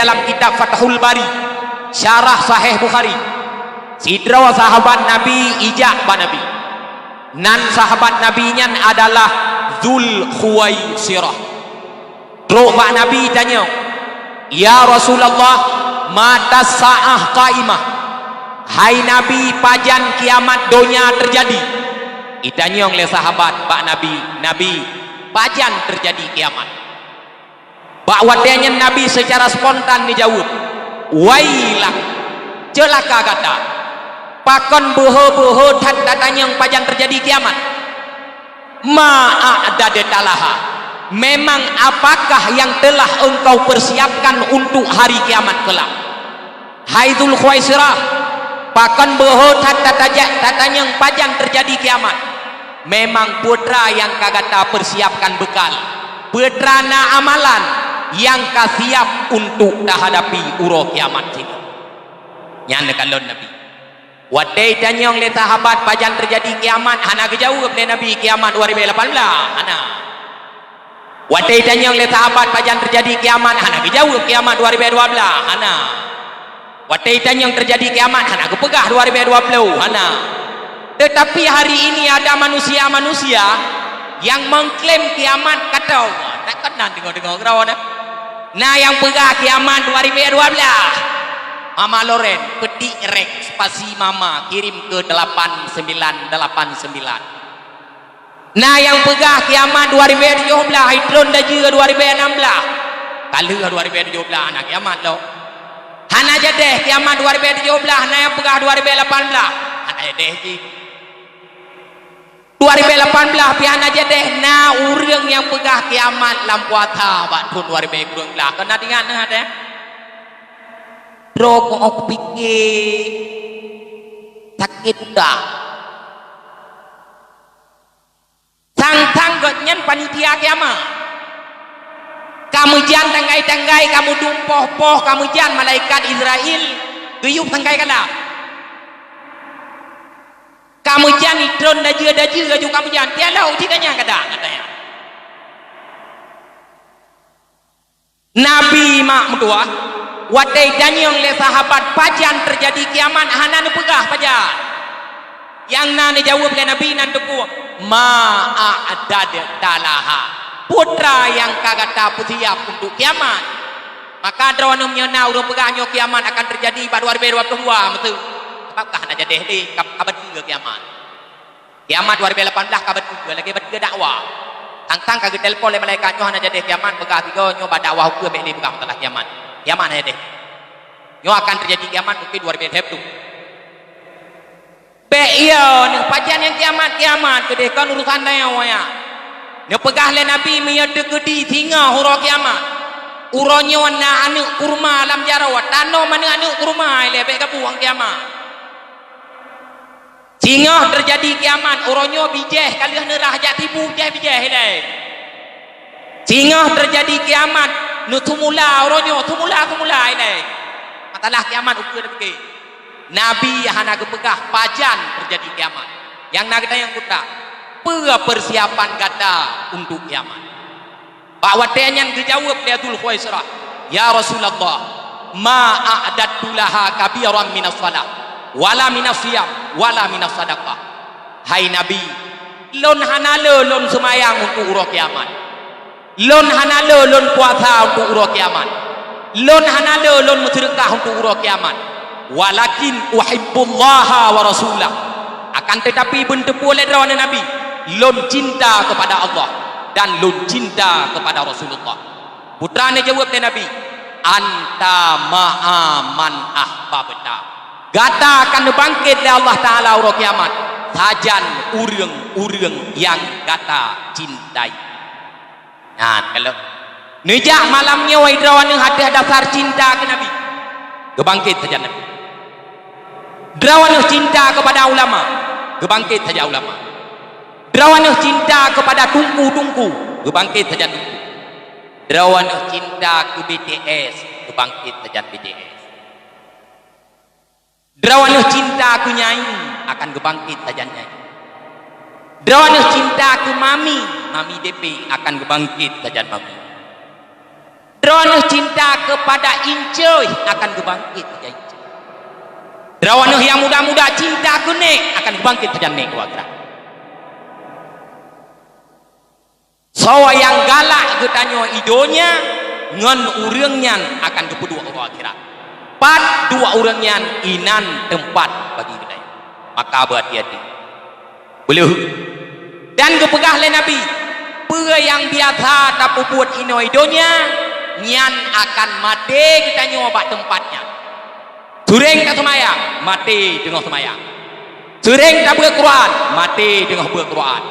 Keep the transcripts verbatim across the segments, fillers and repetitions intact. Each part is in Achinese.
Dalam kitab Fathul Bari, syarah Sahih Bukhari, sidroe sahabat Nabi ijak bak Nabi. Nan sahabat Nabi nyan adalah Dzul Khuwaisirah. Trok bak Nabi tanyong, "Ya Rasulullah, mata sa'ah qaimah?" Hai Nabi, pajan kiamat donya teujadi? Itanyong lé sahabat bak Nabi, "Nabi, pajan teujadi kiamat?" Bak watée nyan Nabi seucara spontan geujaweueb, "Wailak, ceulaka gata! Pakon beuhe-beuhe that tatanyong pajan teujadi kiamat? Ma a'dadta laha? Memang apakah yang telah engkau persiapkan untuk hari kiamat kelak?" Hai Dzul Khuwaisirah, pakon beuhe that tatajak tatanyong pajan teujadi kiamat? Memang peue teuma nyang ka gata peusiapkan beukal, peue teuma na amalan nyang ka siap untuk tahadapi uroe kiamat singoh. Nyan neukalon Nabi. Watée itanyong lé sahabat pajan teujadi kiamat, hana geujaweueb lé Nabi kiamat dua ribée lapan blaih, hana. Watée itanyong lé sahabat pajan teujadi kiamat, hana geujaweueb kiamat dua ribée dua blaih, hana. Watée itanyong teujadi kiamat, hana geupeugah dua ribée dua ploh, hana. Teutapi hari ini ada manusia-manusia nyang mengklaim kiamat ka troh. Takon na deungoe-deungoe keudroe na. Na nyang peugah kiamat dua ribée dua blaih. Mama Loren, petik rek spasi mama kirim ke delapan sembilan delapan sembilan. Na nyang peugah kiamat dua ribée tujoh blaih, itron laju dua ribée nam blaih. Ka lheueh dua ribée tujoh blaih hana kiamat lom. Hana jadeh kiamat dua ribée tujoh blaih, na nyang peugah dua ribée lapan blaih. Hana jadeh jih. Dua ribée lapan blaih pih hana jadeh, na ureuëng nyang peugah kiamat lam puasa bak thon dua ribée kureueng blaih. Kon na teuingat neuh, ada? Droe keuh kupike sakét dah. Sang-sang gobnyan panitia kiamat. Ka meujan tanggai-tanggai, ka meudum poh-poh, ka meujan malaikat Israel geuyue tanggai galak. Ka meujan itron dajeu-dajeu laju ka meujan. Tialok cit nyan kadang, katanya. Nabi mak meutuah, watée itanyong lé sahabat pajan teujadi kiamat, hana neupeugah pajan. Nyang na neujaweueb lé Nabi nan teupeu, "Ma a'dadta laha?" Peue teuma nyang ka gata peusiap untuk kiamat? Maka droeneuh meunyoe na ureuëng peugah nyoe kiamat akan teujadi bak dua ribée dua puluh dua meuteuk, sabab ka hana jadeh lé, ka, ka beutôi kiamat. Kiamat dua ribée lapan blaih ka beutôi, lagée beutôi dakwa. Tang-tang ka geutelepon lé malaikat, "Nyoe hana jadeh kiamat, peugah sigoe nyoe bak dakwa ukeue bék lé peugah masalah kiamat. Kiamat hana jadeh. Nyoe akan teujadi kiamat mungken dua ribée lhée ploh." Bék iya neuh, pajan nyang kiamat-kiamat keudeh, kon urusan tanyoe nyan. Neupeugah lé Nabi, meunyoe teukeudi singoh uroe kiamat, uroe nyoe na aneuëk kurma lam jaroe, tanom aneuëk-aneuëk kurma ilée bék gabong kiamat. Singoh teujadi kiamat, uroe nyoe bijéh ka lheueh neurah jak tibu bijéh-bijéh ilée. Singoh teujadi kiamat, neuseumula uroe nyoe, seumula-seumula ilée. Masalah kiamat ukeue neupike. Nabi hana geupeugah pajan teujadi kiamat. Nyang na geutanyoe peue teuma, peue peusiapan gata untuk kiamat? Bak watée nyan geujaweueb lé Dzul Khuwaisirah, "Ya Rasulullah, ma a'dadtu laha kabiran minas shalah, wala minas siyam, wala minas sadaqah." Hai Nabi, lôn hana le lôn seumayang untuk uroe kiamat. Lôn hana le lôn puasa untuk uroe kiamat. Lôn hana le lôn meuseudeukah untuk uroe kiamat. Walakin uhibbullaha wa rasulah. Akan teutapi beunteupeu lé droeneuh Nabi, lôn cinta keupada Allah dan lôn cinta keupada Rasulullah. Peue teuma neujaweueb lé Nabi, "Anta ma'a man ahbabta." Gata akan neubangkét lé Allah Taala uroe kiamat sajan ureuëng-ureuëng nyang gata cintai. Nyan kalon. Neujak malam nyoe droeneuh ateueh dasar cinta keu Nabi. Geubangkét sajan Nabi. Droeneuh cinta keupada ulama. Geubangkét sajan ulama. Droeneuh cinta keupada teungku-teungku. Geubangkét sajan teungku. Droeneuh cinta keu B T S. Geubangkét sajan B T S. Droeneuh cinta keu nyai, akan geubangkét sajan nyai. Droeneuh cinta keu mami, mami D P akan geubangkét sajan mami. Droeneuh cinta keupada incoe akan geubangkét sajan incoe. Droeneuh nyang muda-muda cinta keu nék akan geubangkét sajan nék u akhirat. Soe nyang galak geutanyoe i donya ngon ureuëng nyan akan geupeuduek u akhirat. Pat duek ureuëng nyan inan teumpat bagi geutanyoe. Maka beuhati-hati. Beuleuh. Dan geupeugah lé Nabi, "Peue nyang biasa tapeubuet inoe i donya, nyan akan maté geutanyoe bak teumpat nyan." Seuréng taseumayang, maté teungoh seumayang. Seuréng tabeuet Quran, maté teungoh beuet Quran.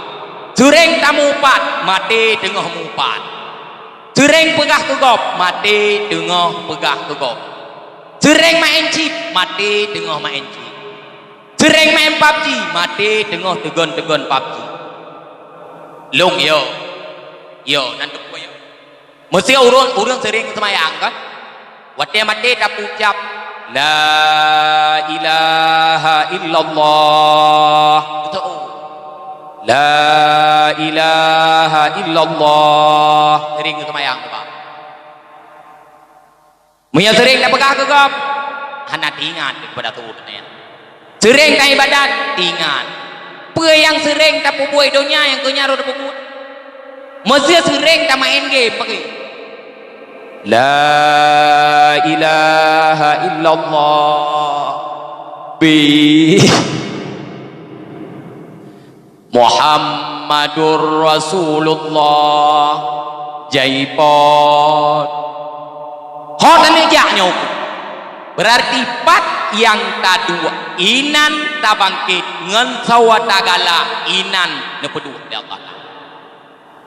Seuréng tamupat, maté teungoh mupat. Seuréng peugah keu gob, maté teungoh peugah keu gob. Seuréng maén chip, maté teungoh maén chip. Seuréng maén PUBG, maté teungoh teugon-teugon PUBG. Lôn yo, yo nan teupeu yo. Meusé ureuëng, ureuëng seuréng seumayang kan? Watée maté tapeucab, "La ilaha illallah." Beutôi. "La ilaha illallah." Seuréng seumayang, Pak. Meunyoe seuréng tapeugah keu gob, hana teuingat keupada tuha nyan. Seuréng taibadat, teuingat. Peue nyang seuréng tapeubuet donya nyang keu nyan rot tapeubuet? Meusé seuréng tamaén game pake, "La ilaha illallah." Bi. "Muhammadur Rasulullah." Jaipot. Ho taneuk jak nyoe. Berarti pat nyang taduek inan tabangkét ngon sawa tagala inan neupeuduek lé Allah Taala.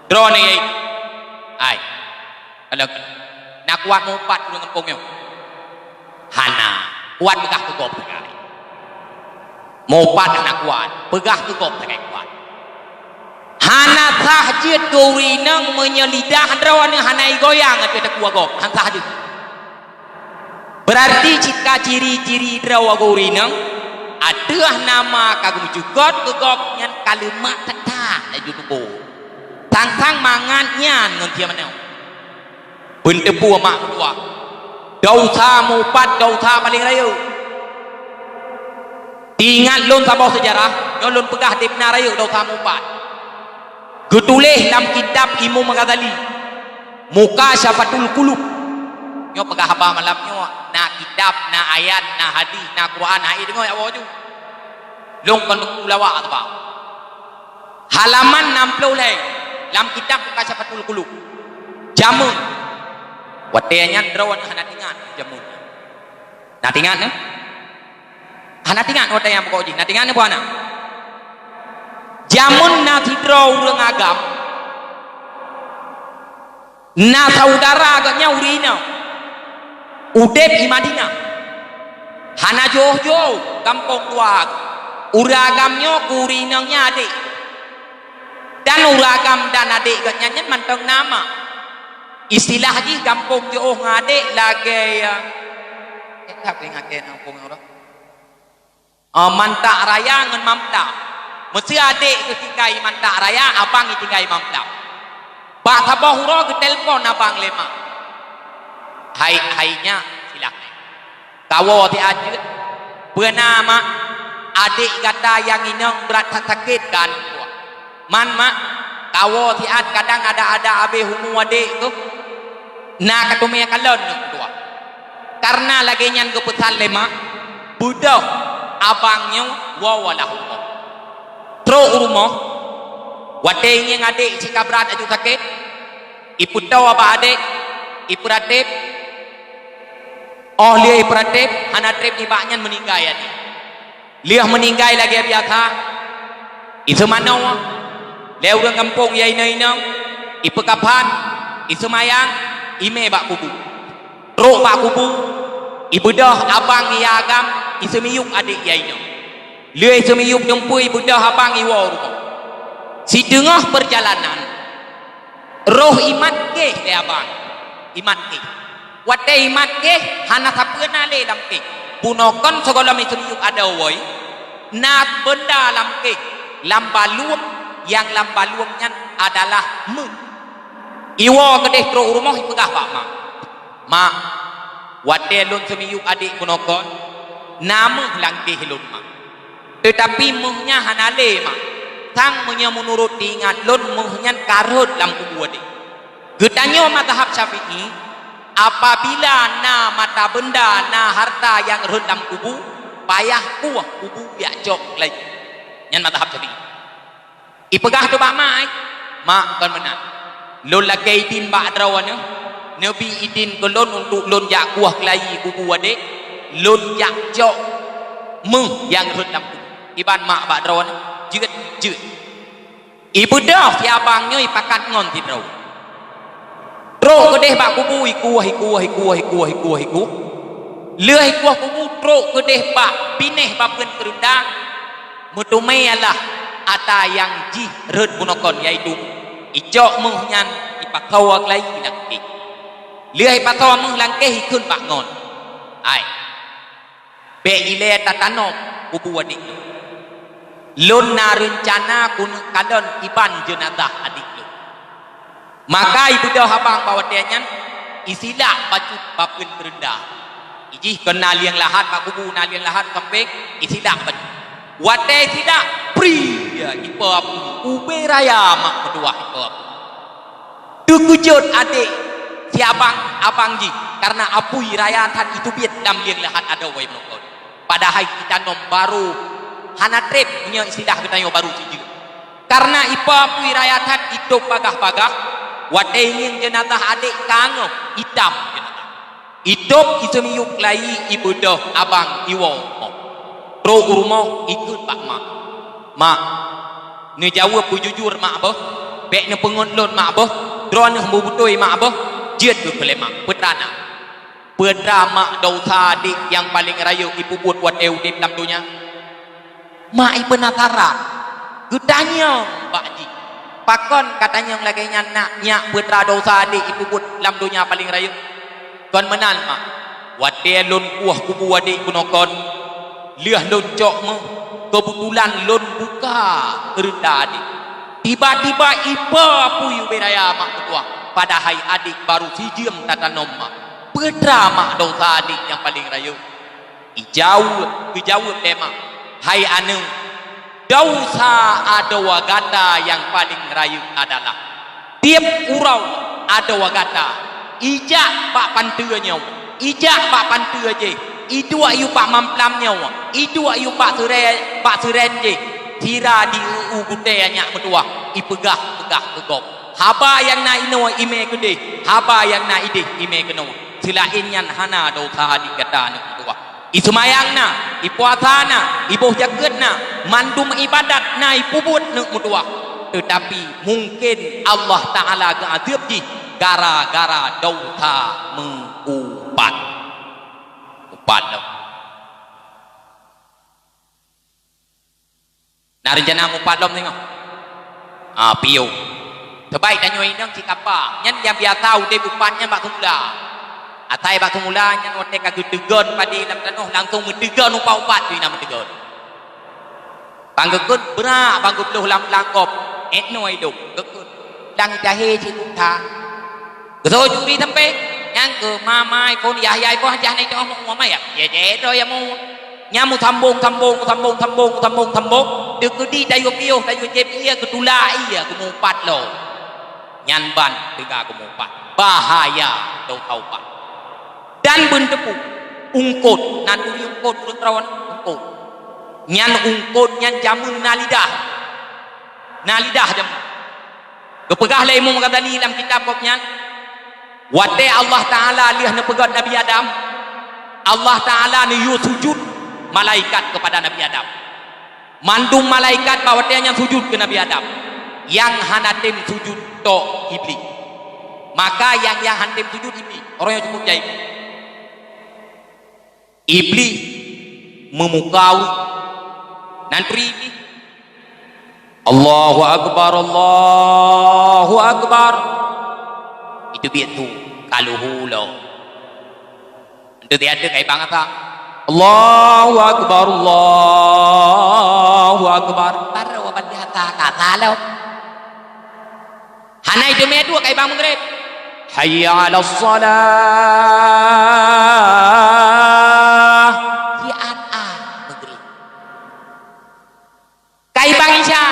Droeneuh yaitu. Hai. Kalau na kuat mupat ureuëng gampông nyoe. Hana kuat peugah keu gob sagai. Mupat hana kuat, peugah keu gob sagai kuat. Hana sah jeuet keu ureuëng inong meunyoe lidah droeneuh hana igoyang ateueh takue gob, hana sah jeuet. Berarti cit ka ciri-ciri droe ureuëng inong, ateueh nama ka geumeujukot keu gob nyan ka leumak that-that laju tuboh. Sang-sang mangat nyan ngon siat manoe. Beuteupeue mak meutuah. Desya mupat desya paleng rayeuk. Ingat lôn saboh seujarah, nyoe lôn peugah deb na rayeuk desya mupat. Geutuléh lam kitab Imam Ghazali, Mukasyafatul Qulub. Nyoe peugah haba malam nyoe, na kitab, na ayat, na hadis, na Quran, hai deungoe awak ju. Lôn kon teungku lawak teuba. Halaman enam puluh lhée lam kitab Mukasyafatul Qulub. Jameun. Watée nyan droe hana teuingat jameun. Na teuingat, eh? Hana teuingat watée nyang pokok jih. Na teuingat nyoe buah na. Jameun na sidroe ureuëng agam. Na saudara geuh nyan ureuëng inong udeb i Madinah. Hana jôh-jôh gampông dua. Ureuëng agam nyoe keu ureuëng inong nyan adek. Dan ureuëng agam dan adek geuh nyan nyan mantong na mak. Istilah jih gampông jiôh ngon adek lagée, eh, eh, tak ingat ke gampông nyoe. Ah, mantak raya ngon mamtak. Meusé adek geuh tinggai mantak raya, abang geuh tinggai mamtak. Bak saboh uroe geutelepon abang lé mak. Hai, hai nyak, silahkan. Kawoe siat jeuet. Peue na mak, adek gata nyang inong brat that sakét kan? Man mak, kawoe siat kadang ada-ada abéh umu adek geuh. Na kateumé kalon nyoe keudua. Kareuna lagée nyan geupeusan lé mak, beudôh abang nyoe woe u laôt rumoh. Trok u rumoh, watée ingieng adek cit ka brat laju sakét, ipeutoe bak adek, ipeurateb, óh lheueh ipeurateb, hana treb nibak nyan meuninggai adek. Lheueh meuninggai lagée biasa, iseumanoe lé ureuëng gampông nyang inong-inong, ipeukafan, iseumayang, imé bak kubu. Trok bak kubu, ibeudôh abang nyang agam, iseumiyueb adek nyang inong. Lheueh iseumiyueb dumpeue ibeudôh abang iwoe u rumoh. Siteungoh peurjalanan, roh imat kéh lé abang, imat kéh. Watée imat kéh, hana sapeue na lé lam kéh. Bunoe kon sigohlom iseumiyueb adoe woe, na beunda lam kéh, lam baluem, nyang lam baluem nyan adalah meuet. Iwoe keudeh trok u rumoh ipeugah bak mak. Mak, watée lôn seumiyueb adék keunoe kon, na méuh lam kéh lôn, Mak. Teutapi méuh nyan hana lé, Mak. Sang meunyoe meunurot teuingat lôn, méuh nyan ka rhot lam kubu adék. Geutanyoe mazhab Syafi'i, apabila na mata beunda, na harta nyang rhot lam kubu, payah kueh kubu jak cok keulayi. Nyan mazhab Syafi'i. Ipeugah teuk bak mak, "Mak, kon meunan. Lôn lakée idin bak droeneuh, neubi idin keu lôn untuk lôn jak kueh keulayi kubu adék, lôn jak cok méuh nyang rhot lam kubu." Iban mak bak droeneuh, "Jeuet, jeuet." Ibeudôh si abang nyoe ipakat ngon sidroe. Trok keudeh bak kubu, ikueh, ikueh, ikueh, ikueh, ikueh, ikueh. Lheueh ikueh kubu, trok keudeh bak binéh bak peuen keureunda, meuteumé alah ata nyang jih rhot bunoe kon, yaitu icok méuh nyan ipasoe keulayi lam kéh. Lheueh ipasoe méuh lam kéh, ikheun bak ngon, "Hai, bék ilée tatanom kubu adék lôn. Lôn na reuncana keuneuk kalon iban jeunazah adék lôn." Maka ibeudôh abang bak watée nyan, isilak bacut bak peuen keureunda. Ijih kon na lieng lahat bak kubu, na lieng lahat sampéng, isilak bacut. Watée isilak, pri, ipe apui, ubé raya mak meutuwah ipe apui. Teukeujot adék si abang, abang jih, kareuna apui raya that iteubiet lam lieng lahat adoe, wahé meunokon. Padahai itanom barô hana treb, meunyoe istilah geutanyoe, barô sijeuem. Kareuna ipe apui raya that itôb bagaih-bagaih, watée ngieng jeunazah adék ka ngeuh, itam jeunazah. Itôb, iseumiyueb keulayi, ibeudôh abang iwoe. Trok u rumoh, ikheun bak mak, "Mak, neujaweueb beujujur mak beuh, bék neupeungon lôn mak beuh, droeneuh beubeutôi mak beuh, jeuet keu lé mak, peue teuma na? Peue teuma mak desya adék nyang paleng rayeuk ipeubuet watée udeb lam donya?" Mak ipeunasaran, geutanyong bak jih, "Pakon katanyong lagée nyan nak, nyak, peue teuma desya adék ipeubuet lam donya paleng rayeuk?" "Kon meunan mak, watée lôn kueh kubu adék keunoe kon, lheueh lôn cok méuh, keubeutulan lôn buka keureunda adék. Tiba-tiba ipe apui ubé raya mak meutuwah, padahai adék barô sijeuem tatanom mak. Peue teuma mak desya adék nyang paleng rayeuk?" Ijaweueb, geujaweueb lé mak, "Hai aneuëk, desya adoe gata nyang paleng rayeuk adalah tieb uroe adoe gata ijak bak panteue nyoe, ijak bak panteue jéh, iduek yue bak mamplam nyoe, iduek yue bak seurén, bak seurén jéh, sira di eu-eu gutée nyak meutuwah, ipeugah-peugah keu gob. Haba nyang na inoe imé keudeh, haba nyang na ideh imé keunoe. Seulaén nyan hana desya di gata aneuëk meutuwah." Iseumayang na, ipuasa na, iboh jakeuet na, mandum iébadat na ipeubuet aneuëk meutuwah, teutapi mungken Allah Taala geuazeub jih gara-gara desya meuupat. Upat lom. Na reuncana mupat lom singoh? Ah, piôh. Seubaik tanyoe inong cit kapa. Nyan nyang biasa udeb upat nyan bak seumula. Asai bak seumula nyan watée ka geuteugon padé lam tanoh, langsong meuteugon upat-upat tu na meuteugon. Bang geukheun brat, bang geubloh lam, lam gob. Ék noe idong. Geukheun. Dang jahé cit uta. Geuseuôt juri sampéng, nyang keu ma-, mai phon yah-yah ikoh hajah na itoh mu-, mu mai ya. Ya jeh droe ya mu. Nya musambong-sambong, musambong-sambong, musambong-sambong, teukeudi tayue piôh, tayue jieb ié, geutulak ié, geumupat lom. Nyan ban teuga geumupat. Bahaya desya upat. Dan beunteupeu, ungkot, na turi ungkot ureuëng droe, ungkot. Nyan ungkot nyan jameun na lidah. Na lidah jameun. Geupeugah lé Imam Ghazali lam kitab gobnyan, watée Allah Taala lheueh neupeugét Nabi Adam, Allah Taala neuyue sujut malaikat keupada Nabi Adam. Mandum malaikat bak watée nyan sujut keu Nabi Adam. Nyang hana tem sujut tok Iblih. Maka nyang, nyang hana tem sujut Iblih, ureuëng nyang cukup jai. Iblih meumuka ureuëng. Nan turi Iblih, "Allahu Akbar, Allahu Akbar." Itu biet tu, ka lheueh lom. Untuk tiada kai bangsa, "Allahu Akbar, Allahu Akbar." Baru abang biasa ka salam. Hana itu mé dua kai bang Maghrib. Hayya 'alas shalah. Siat a maghrib. Kai bang Isya.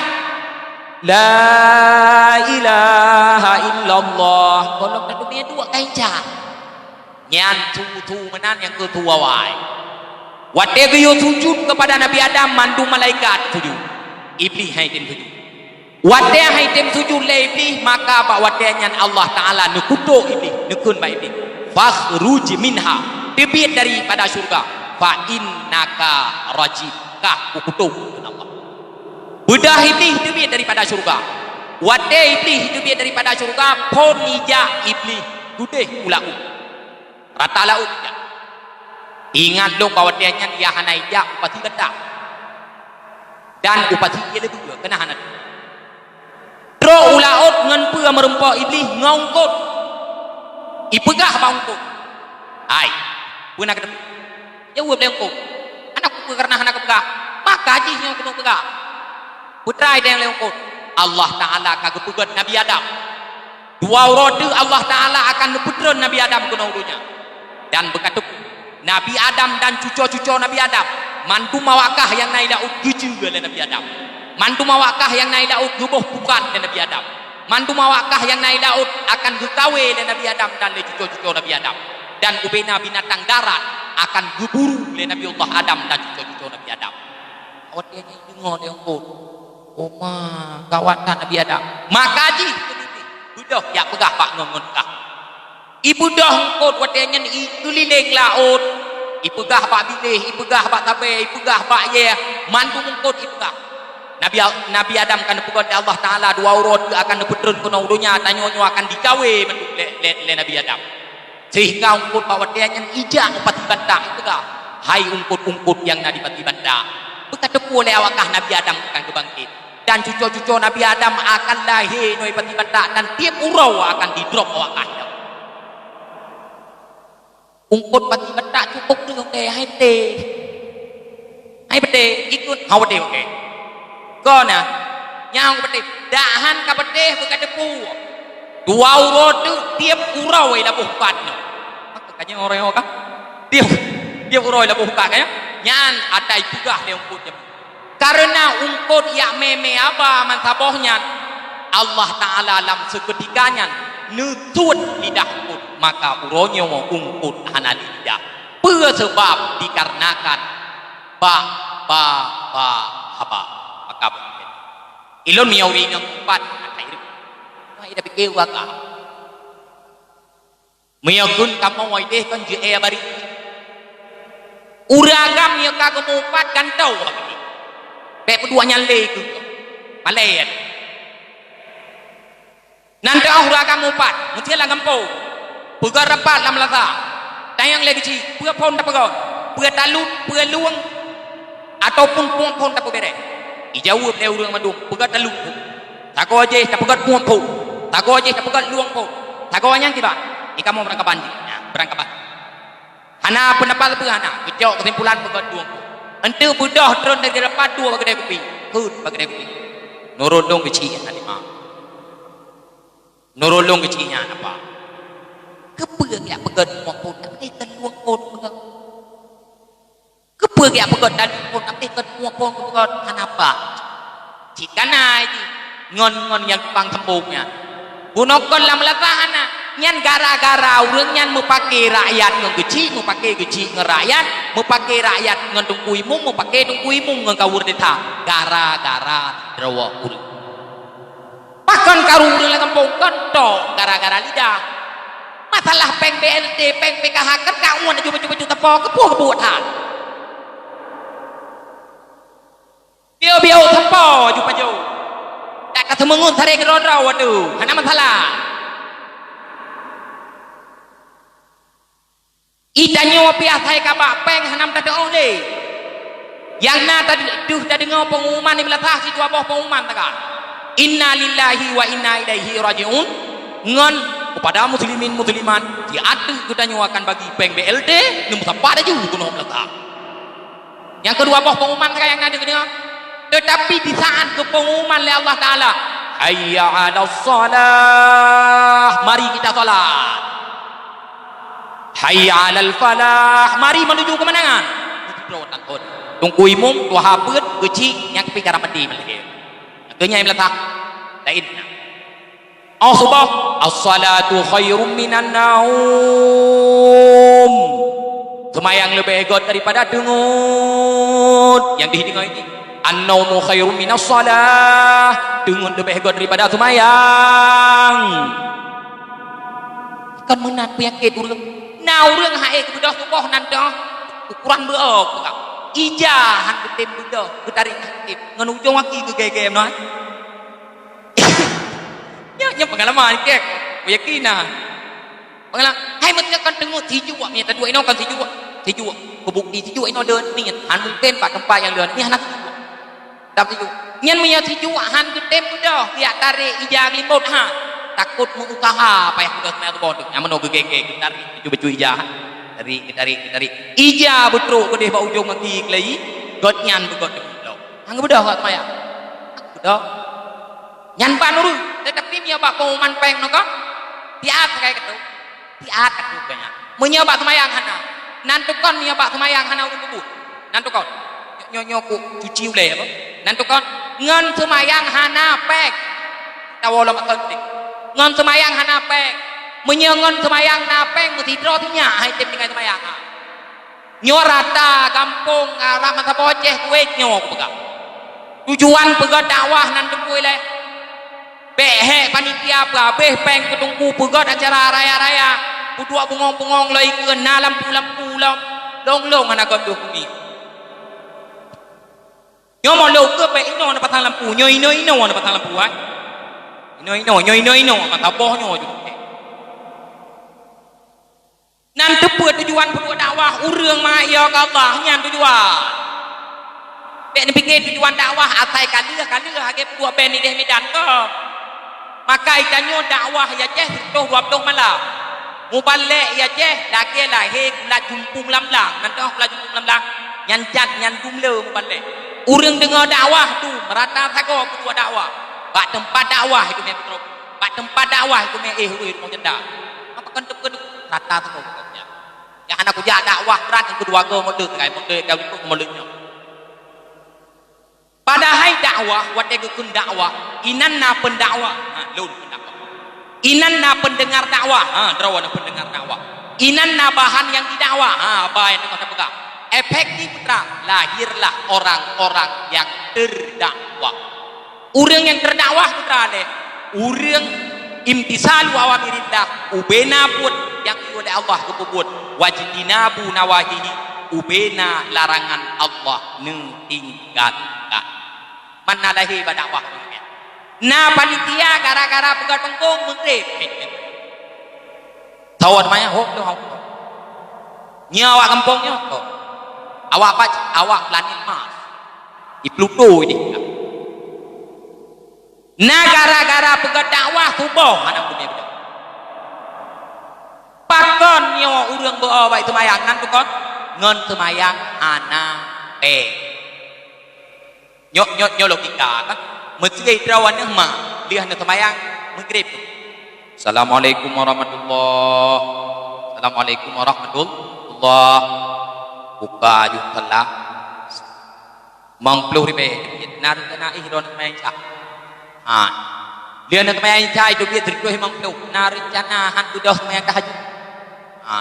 La ilaha illallah. Gohlom tateumé duek ka Isya. Nyan su-su meunan nyang keu su awai. Watée geuyue sujud keupada Nabi Adam, mandum malaikat sujud. Iblih han item sujud. Watée han item sujud lé Iblih, maka bak watée nyan Allah Taala neukutok Iblih, neukheun bak Iblih, "Fakhruj minha, teubiet daripada syeuruga, fa innaka rajim, kah kukutôb," kheun Allah. Beudôh Iblih teubiet daripada syeuruga. Watée Iblih teubiet daripada syeuruga, phon ijak Iblih keudeh u laôt. Rata laôt ijak. Ingat lôn bak watée nyan ia hana ijak u pasi gata. Dan u pasi ie leubeh keunan hana. Trok u laôt ngon peue meurumpok Iblih ngon eungkôt. Ipeugah bak eungkôt, "Hai, peue na keuteupeu?" Jaweueb lé eungkôt, "Hana kupeue kareuna hana kupeugah." Maka jih nyoe keuneuk peugah. Peutrai deng lé eungkôt, Allah Taala ka geupeugét Nabi Adam. Dua uroe teuk Allah Taala akan neupeutreun Nabi Adam keunoe u donya. Dan beukateupeue, Nabi Adam dan cuco-cuco Nabi Adam, mandum awak kah nyang na i laôt geujeue lé Nabi Adam. Mandum awak kah nyang na i laôt geuboh pukat lé Nabi Adam. Mandum awak kah nyang na i laôt akan geukawé lé Nabi Adam dan lé cuco-cuco Nabi Adam. Dan ubena binatang darat akan geuburu lé Nabi Allah Adam dan cuco-cuco Nabi Adam. Awak nyan deungoe lé eungkôt. Oma, gawat that Nabi Adam. Maka jih keuneuk beudôh jak peugah bak ngon-ngon kah. Ibeudôh eungkôt watée nyan ikeulileng laôt, ipeugah bak biléh, ipeugah bak tabée, ipeugah bak yée, mandum eungkôt ipeugah. Nabi, Nabi Adam ka neupeugét lé Allah Taala dua uroe teuk akan neupeutreun keunoe u donya, tanyoe nyoe akan dikawé mandum lé, lé, lé Nabi Adam. Sehingga eungkôt bak watée nyan ijak u pasi banta ipeugah, "Hai eungkôt-eungkôt nyang na di pasi banta, beukateupeue lé awak kah Nabi Adam akan geubangkét, dan cuco-cuco Nabi Adam akan lahé nyoe pasi banta, dan tieb uroe akan didrop awak kah." Eungkôt pasi banta cukôp teuh, oke, hai beuteh. Hai beuteh, ikot, hau beuteh, oke. Kon na, nyang beuteh, dahan ka beuteh beukateupeue. Dua uroe teuk tieb uroe laboh pat nyoe. Maka ka nyoe uroe ka? Tieb, tieb uroe laboh pat ka nyoe? Nyan ata ipeugah lé eungkôt nyan. Kareuna eungkôt jak mé-mé haba meusaboh nyan, Allah Taala lam seukeutika nyan neusuet lidah eungkôt, maka uroe nyoe eungkôt hana lé lidah. Peue seubab? Dikarenakan ba, ba, ba haba. Maka beutôi. Ilôn meunyoe ureuëng inong umpat, akai reueh. Wah, ida pike uaka. Meunyoe kheun kamoe ideh kon jeuet bari. Ureuëng agam nyang ka geumeupat gantoe. Bék peuduek nyan lé keu. Malée. Nan teuh ureuëng agam meupat, meucéh lam gampông, peugah rapat lam lasa, tanyong lé geuchik, peue phon tapeugah, peue taleueng, peue lueng, ataupun puet phon tapeubéréh? Ijaweueb lé ureuëng mandum, peugah taleueng phon. Sagoe jih tapeugah puet phon. Sagoe jih tapeugah lueng phon. Sagoe nyan kiban? Di kamoe beurangkaban jih. Nah, beurangkaban. Hana peundapat sapeue hana, geucok keusimpulan peugah lueng phon. Enteuk beudôh tron dari rapat dua bak keudè kupi. Kheun bak keudè kupi. Nurot dong geuchik hana lima. Nurot lôn keuchik nyan apa? Keupeue geujak peugét muphom, tapi teuh lueng phon peugét? Keupeue geujak peugét teuh lueng phon, tapi teuh muphom peugét? Hana apa. Cit kana jih ngon, ngon nyang tukang sambông nyan. Bunoe kon lam lasa hana. Nyan gara-gara ureuëng nyan meupaké rakyat ngon geuchik, meupaké geuchik ngon rakyat, meupaké rakyat ngon teungku imum, meupaké teungku imum ngon kawur desa. Gara-gara droe ureuëng. Pakon karu ureuëng lam gampông? Kon tok gara-gara lidah. Masalah péng B L T, péng P K H, kan ka uwan aju baju-baju teupô, keupeue keubuet that? Bieu-bieu teupô aju pajoh. Dak ka seumeungeut saré keudroe-droe, waduh, hana masalah. Ih, tanyoe pih asai ka bak péng hana meutateuôh lé. Nyang na tadeuh tadeungoe peungumuman di meulasah sidua boh peungumuman taga, "Inna lillahi wa inna ilaihi raji'un," ngon, "Kepada muslimin muslimat, di ateueh geutanyoe akan bagi péng B L T," neumeusapat laju keunoe meulasah. Nyang keudua boh peungumuman taga nyang na deuh deungoe. Teutapi di saat geupeungumuman lé Allah Taala, Hayya 'alas shalah, mari kita salat. Hayya 'alal falah, mari menuju kemenangan. Meusidroe takot. Teungku imum, tuha peuet, geuchik, nyang keupiek cara mandi meulahé. Nyang keu nyan meulatak. Laén na. Oh, suboh, as-salatu khairum minan naum. Seumayang leubeh gét daripada teungeut. Nyang deuh deungoe nyoe. An-naumu khairum minas shalah. Teungeut leubeh gét daripada seumayang. Kon meunan peunyakét ureuëng. Na ureuëng hai geubeudôh suboh nan deuh ukuran beuo peugah. Ija han geutem beudôh, geutarek han geutem. Ngon ujong aki geugée-gée meunan. Nyan, nyan peungalaman kek. Kuyakin na. Peungala-, hai meunyoe kan teungoh sijuek, meunyoe taduek inoe kan sijuek. Sijuek. Keu bukti sijuek inoe leuet niet. Han mungken bak teumpat nyang leuet niet hana sijuek. Dap sijuek. Nyan meunyoe sijuek han geutem beudôh, jak tarek ija geulimbot ha. Takot meu-useuha payah beudôh seumayang suboh tu. Nyan meunoe geugée-gée geutarek bacut-bacut ija. Tarik, geutarek, geutarek. Ija beutrok keudeh bak ujong aki keulayi, gét nyan beugét teumulok. Han geubeudôh bak seumayang. Han geubeudôh. Nyan ban ureuëng, teutapi meunyoe bak pengumuman péng nyoe kon, siat sagai keu tu. Siat takot keu nyan. Meunyoe bak seumayang hana, nan tukon meunyoe bak seumayang hana ureuëng peubuet. Nan tukon. Nyoe, nyoe, nyoe ku cuci ulée apa? Nan tukon. Ngon seumayang hana péng. Tawoe lom ateueh. Ngon seumayang hana péng. Meunyoe ngon seumayang na péng, meusidroe sinyak hai tem tinggai seumayang. Nyoe rata gampông Arab masa Aceh Kuwait nyoe kupeugah. Tujuan peugét dakwah nan teungku ilée. Bék hék panitia peuhabéh péng keu teungku peugét acara raya-raya, peuduek bungong-bungong lom ikeue na lampu-lampu lom, lôn-lôn hana gét deuh bumi. Nyoe molok keu bék inoe na pasang lampu, nyoe inoe-inoe na pasang lampu, ai. Inoe-inoe, nyoe inoe-inoe, mata boh nyoe ju. Nan teupeue tujuan peuduek dakwah ureuëng meuhai keu Allah nyan tujuan. Bék neupike tujuan dakwah asai ka lheueh, ka lheueh lagée peuduek band ideh Medan keu. Maka itanyoe dakwah i Aceh sireutôh dua ploh malam. Mubalek i Aceh lagée lahé kulat jumpung lam blang, nan teuh kulat jumpung lam blang. Nyan cat nyan dum le mubalek. Ureuëng deungoe dakwah tu meurata sagoe peuduek dakwah. Bak teumpat dakwah itu meutroh. Bak teumpat dakwah itu meuéh ureuëng rumoh janda. Apa kan teupeue rata sagoe peuduek dakwah. Nyang hana kujak dakwah brat nyang keudua goe modeuh, kai modeuh, kai likot modeuh nyoe. Padahai dakwah, watée geukheun dakwah, inan na peundakwah, ha, lôn peundakwah. Inan na peundeungar dakwah, ha, droe na peundeungar dakwah. Inan na bahan nyang jidakwah, ha, ba nyang teungoh tapeugah. Efektif putra, lahirlah orang-orang yang terdakwah. Ureuëng nyang teudakwah putra lé, ureuëng imtisalu awamirillah, ubena buet nyang geuyue lé Allah geupeubuet, wajtinabu nawahihi, ubena larangan Allah neutinggalkan. Mana lahé bak dakwah ureuëng nyan. Na panitia gara-gara peugah teungkong meugreb. Sawat maya hok tu hok. Nyoe awak gampông nyoe hok. Awak pac, awak planet Mars. Di Pluto ini. Na gara-gara peugah dakwah suboh hana geume beudôh. Pakon nyoe ureuëng beu-o baik seumayang nan tukon ngon seumayang hana péng. Nyoe, nyoe, nyoe logika kan. Meusigai droe neuh ma, lheueh neuseumayang meugreb. Assalamualaikum warahmatullah. Assalamualaikum warahmatullah. Buka aju salam. Limong ploh ribée, na rencana éh droe neuseumayang Isya. Ha. Lheueh neuseumayang Isya itu biet sireutôh limong ploh. Na rencana han beudôh seumayang tahajud. Ha.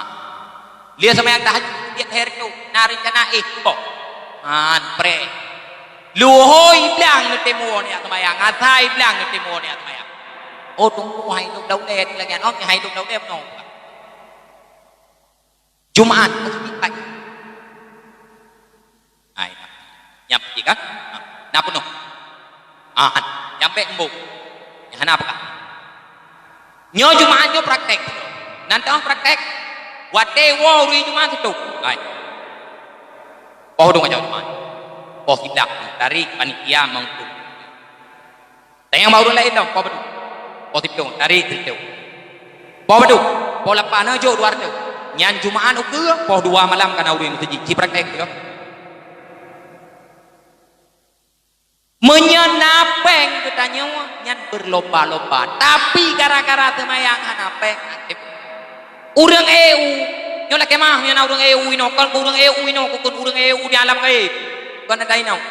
Lheueh seumayang tahajud, tiep hari tu, na rencana éh, boh. Han, preh. Luhôi blang neuteumeue neujak seumayang, asai blang neuteumeue neujak seumayang. Oh, teungku hai lôn daulée di lagée nyoe, hai lôn daulée meunoe. Jumat, masjid pagi. Hai, nyang putih kan? Ha, na peunoh. Ah, han. Nyang bék embong. Nyang hana peugah. Nyoe Jumaat nyoe praktek. Nan teuh praktek. Watée woe ureuëng Jumaat situ. Hai. Poh dong aja Jumaat. Poh sidak. Tarik panitia mangkuk. Tanyong bak ureuëng laén dong. Poh padum. Poh siplôh. Tarik situ. Poh padum. Poh lapan na jok dua ratus. Nyan Jumaat ukeue, poh dua malam kana ureuëng meuseujid. Ci praktek tu. Meunyoe na péng geutanyoe, nyan beurlomba-lomba, tapi gara-gara teumayang hana péng, akhé ureuëng ék u, nyoe lakée meuah, nyoe na ureuëng ék u inoe, kon ureuëng ék u inoe, kon ureuëng ék u di alam gaib. Kon ata inoe.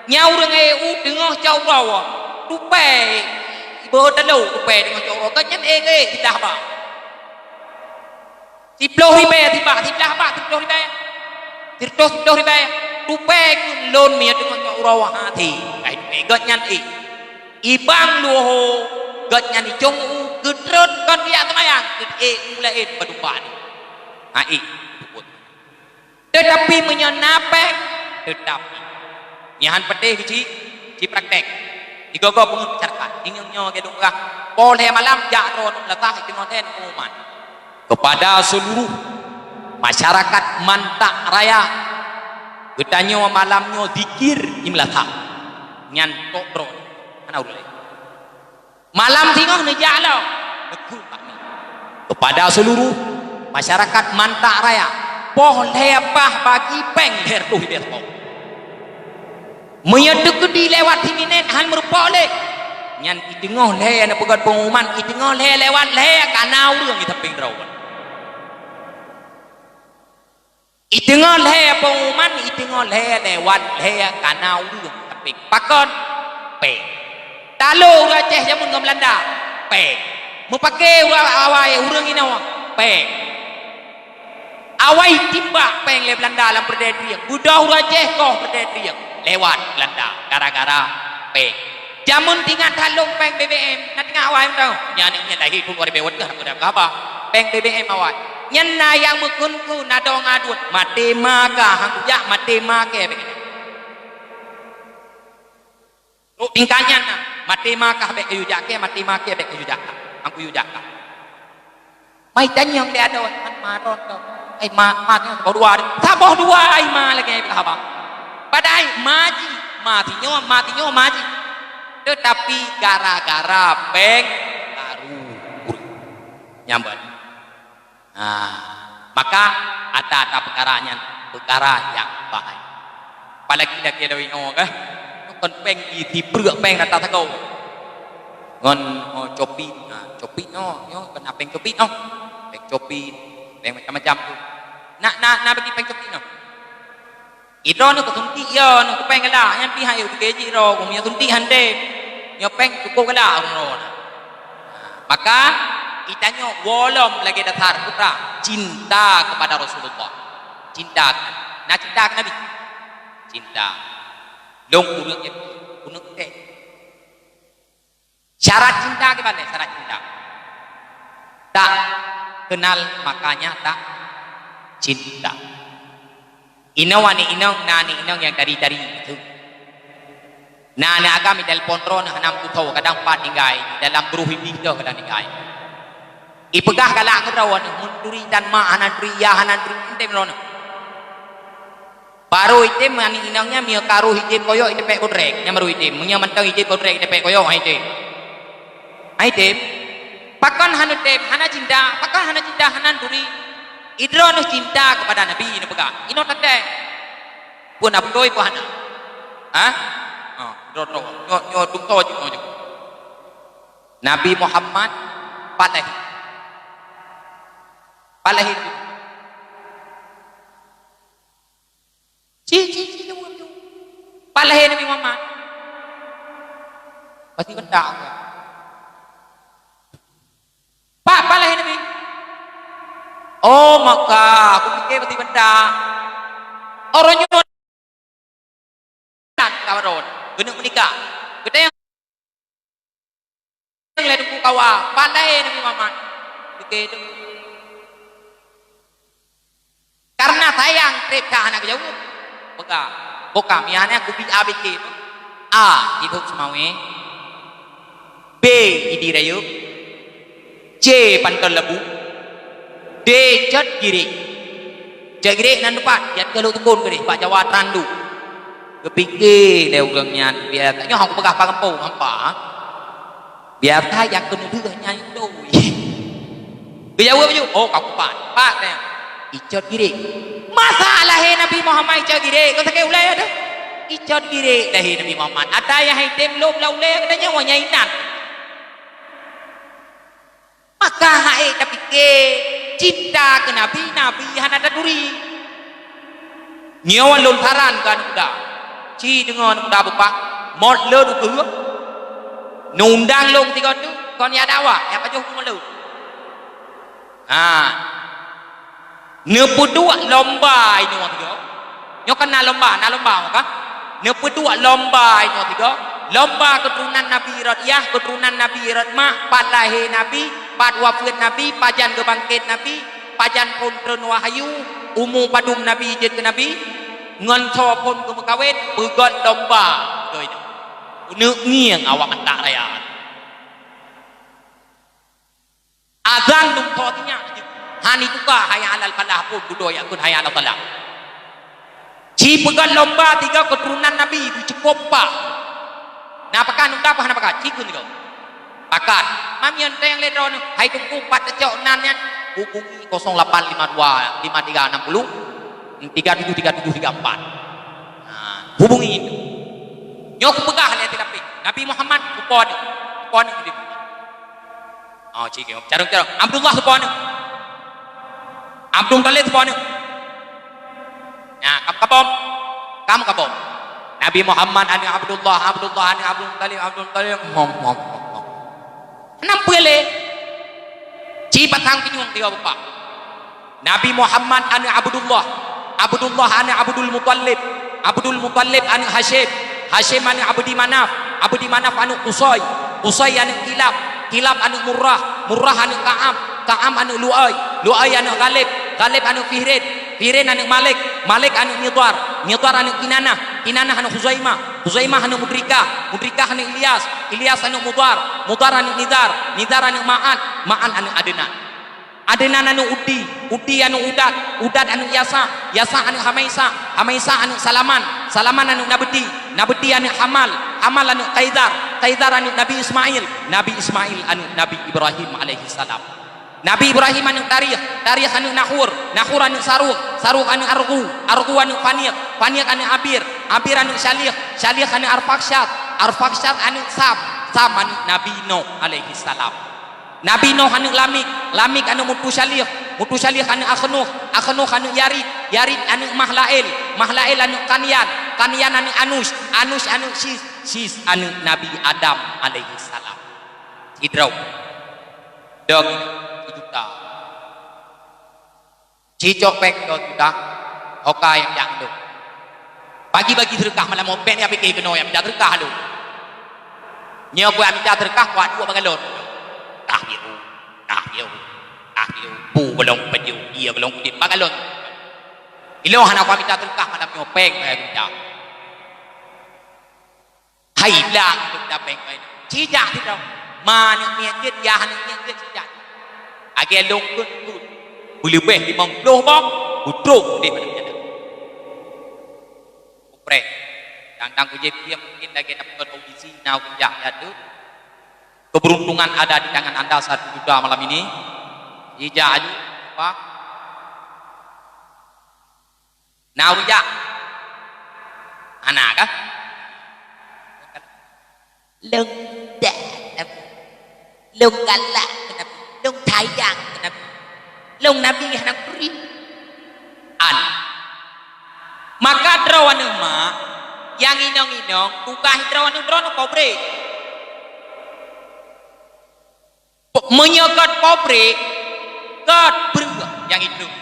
Nyan ureuëng ék u teungoh cok uroe, tupée, iboh talo tupée teungoh cok uroe, kon nyan ék-ék siblah bak. Siploh ribée sibak, siblah bak siploh ribée. Siratoh siploh ribée. Tupée keu lôn meunyoe teungoh cok uroe hase. Ai tupée gét nyan ék. Ibang luho gét nyan icong u geutrön kon biak teumayang, gét ék u laén bak dumpat. Ha ék. Teutapi meunyoe na péng, teutapi. Nyan han peutéh geuci, jiprakték. Digogo peungeuet masyarakat. Ingat nyoe geuduek peugah, poh lhée malam jak droeneuh meulatah iteungoh lhée pengumuman. Kepada seluruh masyarakat Mantak Raya, geutanyoe malam nyoe zikir di meulatah. Nyan tok droeneuh. Hana ureuëng laén. Malam singoh neujak lom, neukheun bak mi. Kepada seluruh masyarakat Mantak Raya, poh lhée paih bagi péng lhée reutôh ribée. Meunyoe teukeudi lewat siminét han meurumpok lé, nyan iteungoh lhée neupeugét pengumuman, iteungoh lhée lewat lhée kana ureuëng di sampéng droe. Iteungoh lhée pengumuman, iteungoh lhée lewat lhée kana ureuëng. Tapi pakon? Péng. Talo ureuëng Aceh jameun ngon Beulanda? Péng. Meupaké ureuëng awai ureuëng inoe? Péng. Awai timbak péng lé Beulanda lam peureudèe trieng. Beudoh ureuëng Aceh koh peureudèe trieng lewat Beulanda gara-gara péng. Jameun tingat that lôn péng B B M, na tingat awai mantong? Nyan, nyan lahé thôn dua ribèe dua belas, aku dah kaba. Péng B B M awai. Nyan na nyang meukheun-kheun, na dong aduen. Maté ma ka, han kujak, maté ma kèe, bék kujak. Rot tingkat nyan na, maté ma ka, bék kujak kèe, maté ma kèe, bék kujak ka. Han kujak ka. Mai tanyong lé adoe, "Man maron to?" "Ai ma, ma nyoe saboh dua." "Saboh dua ai ma lagèe nyan haba." Padahai ma jih, ma sinyoe, ma sinyoe ma jih. Teutapi gara-gara péng karu ureueng. Nyang ban. Nah, maka ata-ata peukara nyan peukara nyang bahaya. Apalagi lagèe lôn inoe kah? Kon péng di, di pruet péng rata sagoe. Ngon, oh, copit, nah, copit nyoe, nyoe keunan péng copit nyoe. Péng copit, péng macam-macam tu. Na, na, na bagi péng copit nyoe. Idroeneuh keu suntik, ya, nyoe keu péng galak, nyan pih han yue teukeujih droe, nyoe suntik han tem. Nyoe péng cukôp galak ureueng droe na. Maka, geutanyoe woe lom lagèe dasar putra, cinta kepada Rasulullah. Cinta keu Nabi. Na cinta keu Nabi? Cinta. Lôn ureueng nyang keuneuk teh. Syarat cinta kiban lé? Syarat cinta. Tak kenal makanya tak cinta. Inoe aneuk inong, na aneuk inong nyang tari-tari. Na aneuk agam itelepon droeneuh hana meututoe, kadang pat tinggai, dalam bruh Iblih teuh kadang tinggai. Ipeugah galak ngon droeneuh, meuturi tan mak hana turi, yah hana turi, enten droeneuh. Barô item aneuk inong nyan, meunyoe ka roh item koyok iteumpék podrek, nyan barô item. Meunyoe mantong item podrek iteumpék koyok, han item. Han item. Pakon hana tem, hana cinta, pakon hana cinta, hana turi. Idroeneuh cinta kepada Nabi neupeugah. Inoe teuntèe. Peue na beutôi peue hana? Hah? Oh, droe-droe. Nyoe, nyoe dum toe jih, nyoe jih. Nabi Muhammad pat lahé. Pat lahé. Ci, ci, ci, ci, ci. Pat lahé Nabi Muhammad. Pasti bentak. Pat, pat lahé Nabi. Oh, maka aku pikir pasti bentak. Orang nyoe ka baron, keuneuk meunikah. Geutanyong lé teungku kawa, pat lahé Nabi Muhammad? Pike tu. Karena sayang trép ka hana geujaweueb. Peugah, boh ka meuihan nyan kubi A B C. A, Idhok Seumawé. B, Idi Rayeuk. C, Panton Labu. D, Cot Girek. Cot Girek nan teumpat, jeuet keu lôn tukon keudeh bak Jawa Trandu. Geupike lé ureueng nyan, biasa nyoe hana kupeugah pat gampông hampa. Biasa nyang keuneuk deuh nyan doi. Geujaweueb laju, "Oh, ka kupat." Pat nyan. I Cot Girek. Masa lahé Nabi Muhammad i Cot Girek? Kon sakét ulèe teuh. Icot girek lahé Nabi Muhammad. Ata nyang hai tem lom lam ulée geutanyoe nyan inan. Maka hai tapike cinta keu Nabi, Nabi hana taturi. Nyoe lôn saran keu aneuk muda. Ci deungoe aneuk muda beupak, mot lôn ukeue. Neundang lôn tiga tu, kon ya dakwah, ya pajoh huköm lôn. Ha. Neupeuduek lomba inoe tiga. Nyoe kan na lomba, na lomba kan? Neupeuduek lomba inoe tiga. Lomba keuturonan Nabi rot yah, keuturonan Nabi rot mak, pat lahé Nabi, pat wafeuet Nabi, pajan geubangket Nabi, pajan phon treun wahyu, umu padum Nabi jeuet keu Nabi, ngon soe phon geumeukawen, peugöt lomba. Beutôi nyoe. Keuneuk ngieng awak meutak raya. Azan dum tho sinyak jih. Hani tuka hayya alal falah pun dudoe yakun hayya alal falah. Ci peugöt lomba tiga keuturonan Nabi ducukop pa. Na pakat nundap hana pakat? Ci kheun tiga. Pakat. Mam nyan teueng lé droeneuh, hai teungku pat teucok nan nyan, hubungi kosong lapan lima dua lima tiga enam puluh tiga tujuh tiga tujuh tiga empat. Ha, hubungi itu. Nyoe kupeugah lé tilapeh. Nabi Muhammad, kupo nyoe. Kupo nyoe. Oh, cik, carong-carong. Abdullah soe po nyoe? Abdul Muthalib soe po nyoe? Nah, kam kabom. Kam kabom. Nabi Muhammad aneuk Abdullah, Abdullah aneuk Abdul Muthalib, Abdul Muthalib. Mom, mom, mom, mom. Nam peue lé? Ci patang pinyueng tiga beupak. Nabi Muhammad aneuk Abdullah, Abdullah aneuk Abdul Muthalib, Abdul Muthalib aneuk Hasyim, Hasyim aneuk Abdi Manaf, Abdi Manaf aneuk Qusay, Qusay aneuk Kilab, Kilab aneuk Murrah, Murrah aneuk Ka'ab, Ka'ab aneuk Lu'ay, Lu'ay aneuk Ghalib, Ghalib aneuk Fihrin, Fihrin aneuk Malik, Malik aneuk Nidhar, Nidhar aneuk Kinanah, Kinanah aneuk Khuzaimah, Khuzaimah aneuk Mudrikah, Mudrikah aneuk Ilyas, Ilyas aneuk Mudhar, Mudhar aneuk Nizar, Nizar aneuk Ma'ad, Ma'ad aneuk Adnan. Adnan aneuk Udi, Udi aneuk Udad, Udad aneuk Yasa, Yasa aneuk Hamaisa, Hamaisa aneuk Salaman, Salaman aneuk Nabdi, Nabdi aneuk Hamal, Hamal aneuk Kaidar, Kaidar aneuk Nabi Ismail, Nabi Ismail aneuk Nabi Ibrahim alaihissalam. Nabi Ibrahim aneuk Tarikh, Tarikh aneuk Nahur, Nahur aneuk Sarukh, Sarukh aneuk Argu, Argu aneuk Faniq, Faniq aneuk Abir, Abir aneuk Syalikh, Syalikh aneuk Arfakhsyad, Arfakhsyad aneuk Sam, Sam aneuk Nabi Nuh alaihissalam. Nabi Nuh aneuk Lamik, Lamik aneuk Mutusyalih, Mutusyalih aneuk Akhnuh, Akhnuh aneuk Yarid, Yarid aneuk Mahlael, Mahlael aneuk Kanyan, Kanyan aneuk Anush, Anush aneuk Sis, Sis aneuk Nabi Adam alaihissalam. Sidroe. Dong sijuta. Cicok péng dua juta, hoka nyang jak lom. Bagi-bagi seudeukah malam nyoe, péng nyang pike keunoe nyang mita seudeukah lom. Nyoe kujak mita seudeukah, kujak duek bak galon. Tah biru, tah biru, tah biru. Pu golong peunyu, ie golong udeb bak galon. Ilong hana kujak mita seudeukah malam nyoe, péng nyang mita. Hai blang dum dapéng ngon ci jak sidroe. Ma aneuk miet jeuet, yah aneuk miet jeuet ci jak. Lagèe lôn kheun kheun. Beuleubeh limong ploh boh, beutrok udeb aneuk miet. Kupreh. Dang-dang kujép dia mungkin lagèe na peugah audisi na ureueng jak jatuh. Keberuntungan ada di tangan anda satu juta malam ini. Ci jak aju, apa? Na ureueng jak? Hana kah? Lôn dak Nabi. Lôn galak keu Nabi. Lôn sayang keu Nabi. Lôn Nabi hana kuri. An. Maka droeneuh mak, nyang inong-inong, tugaih droeneuh, droeneuh pabrék. Meunyoe göt pabrék, göt breueh nyang itrok.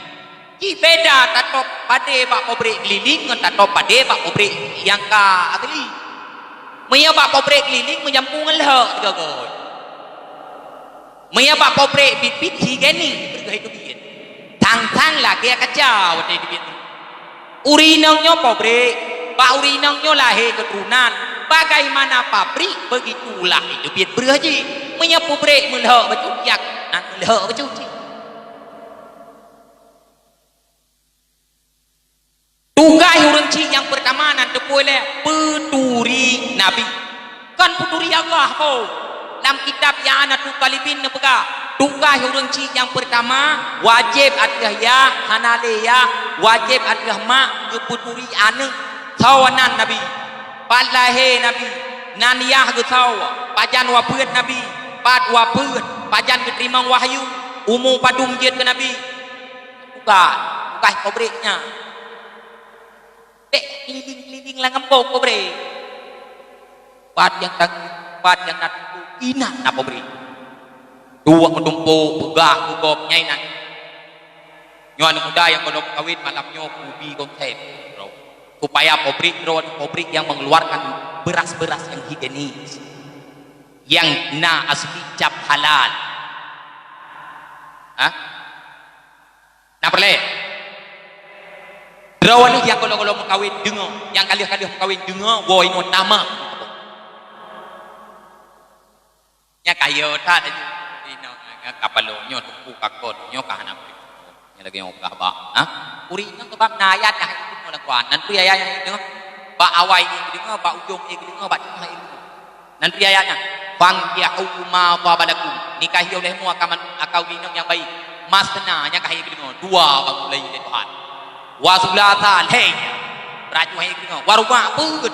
Jih beda tatop padé bak pabrék Guilin ngon tatop padé bak pabrék nyang ka asli. Meunyoe bak pabrék Guilin meujampu ngon lhok sigoe-goe. Meunyoe bak pabrék biet-biet higienis breueh teubiet. Thang-thang lagèe kaca watèe teubiet. Ureueng inong nyoe pabrék, bak ureueng inong nyoe lahé keuturonan. Bagaimana pabrik, begitulah iteubiet breueh jih. Meunyoe pabrék meulhok bacut, yak nan meulhok bacut jih. Tugaih ureueng chik nyang peurtama nan teupeue lé peuturi Nabi. Kon peuturi Allah ko. Lam kitab I'anatut Thalibin neupeugah, tugaih ureueng chik nyang peurtama, wajéb ateueh yah, hana lé yah, wajéb ateueh mak geupeuturi aneuk. Soe nan Nabi? Pat lahé Nabi? Nan yah geusoe? Pajan wafeuet Nabi? Pat wafeuet? Pajan geuteurimong wahyu? Umu padum jeuet keu Nabi? Bukan, bukan pabrik nyan. Dek keliling-keliling lam gampông pabrik. Pat nyang tang-, pat nyang na tumpôk, inan na pabrik. Duek meutumpôk, peugah, peugop, nyang inan. Nyoe aneuk muda nyang gohlom kawin malam nyoe kubi konsep droe, supaya pabrik droe pabrik nyang mengeluarkan beras-beras nyang higienis, nyang na asli cap halal. Hah? Na peureulée? Droe nyang gohlom-gohlom meukawen deungoe, nyang ka lheueh-ka lheueh meukawen deungoe, woe inoe tamah. Nyan kayée that laju. Inong nyan kapalo nyoe teungku kakon nyoe ka hana. Nyan lagée nyoe peugah bak, ha? Ureueng inong sabab na ayat nyang hana lam Quran. Nan peue ayat nyang deungoe? Bak awai ék deungoe, bak ujong ék deungoe, bak teungoh ék deungoe. Nan peue ayat nyan? "Fankihu ma thaba lakum." Nikahi olehmu akan, akan ureueng inong nyang baik. Masna nyang ka ék deungoe, dua bak mulai lé Tuhan. Wa sulasa, lhée. Rajuh hai deungoe. Wa ruba' peuet.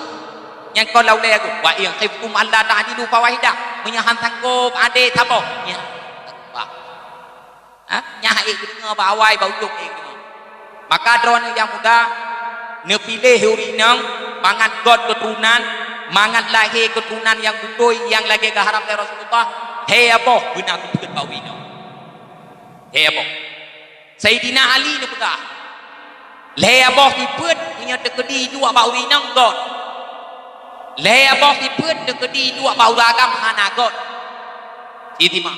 Nyang kon lau lhée geuh. Wa in khiftum alla ta'dilu fawahidah. Meunyoe han sanggob adé saboh. Nyan. Ha? Nyan hai deungoe bak awai bak ujong hai deungoe. Maka droeneuh nyang muda neupiléh ureueng inong mangat gét keuturonan, mangat lahé keuturonan nyang beutôi nyang lagée geuharab lé Rasulullah. Lhée boh beuna teupeuet bak ureueng inong. Lhée boh. Saidina Ali neupeugah, "Lhée boh sifeuet meunyoe teukeudi duek bak ureueng inong gét. Lhée boh sifeuet teukeudi duek bak ureueng agam hana gét." Cit teuma,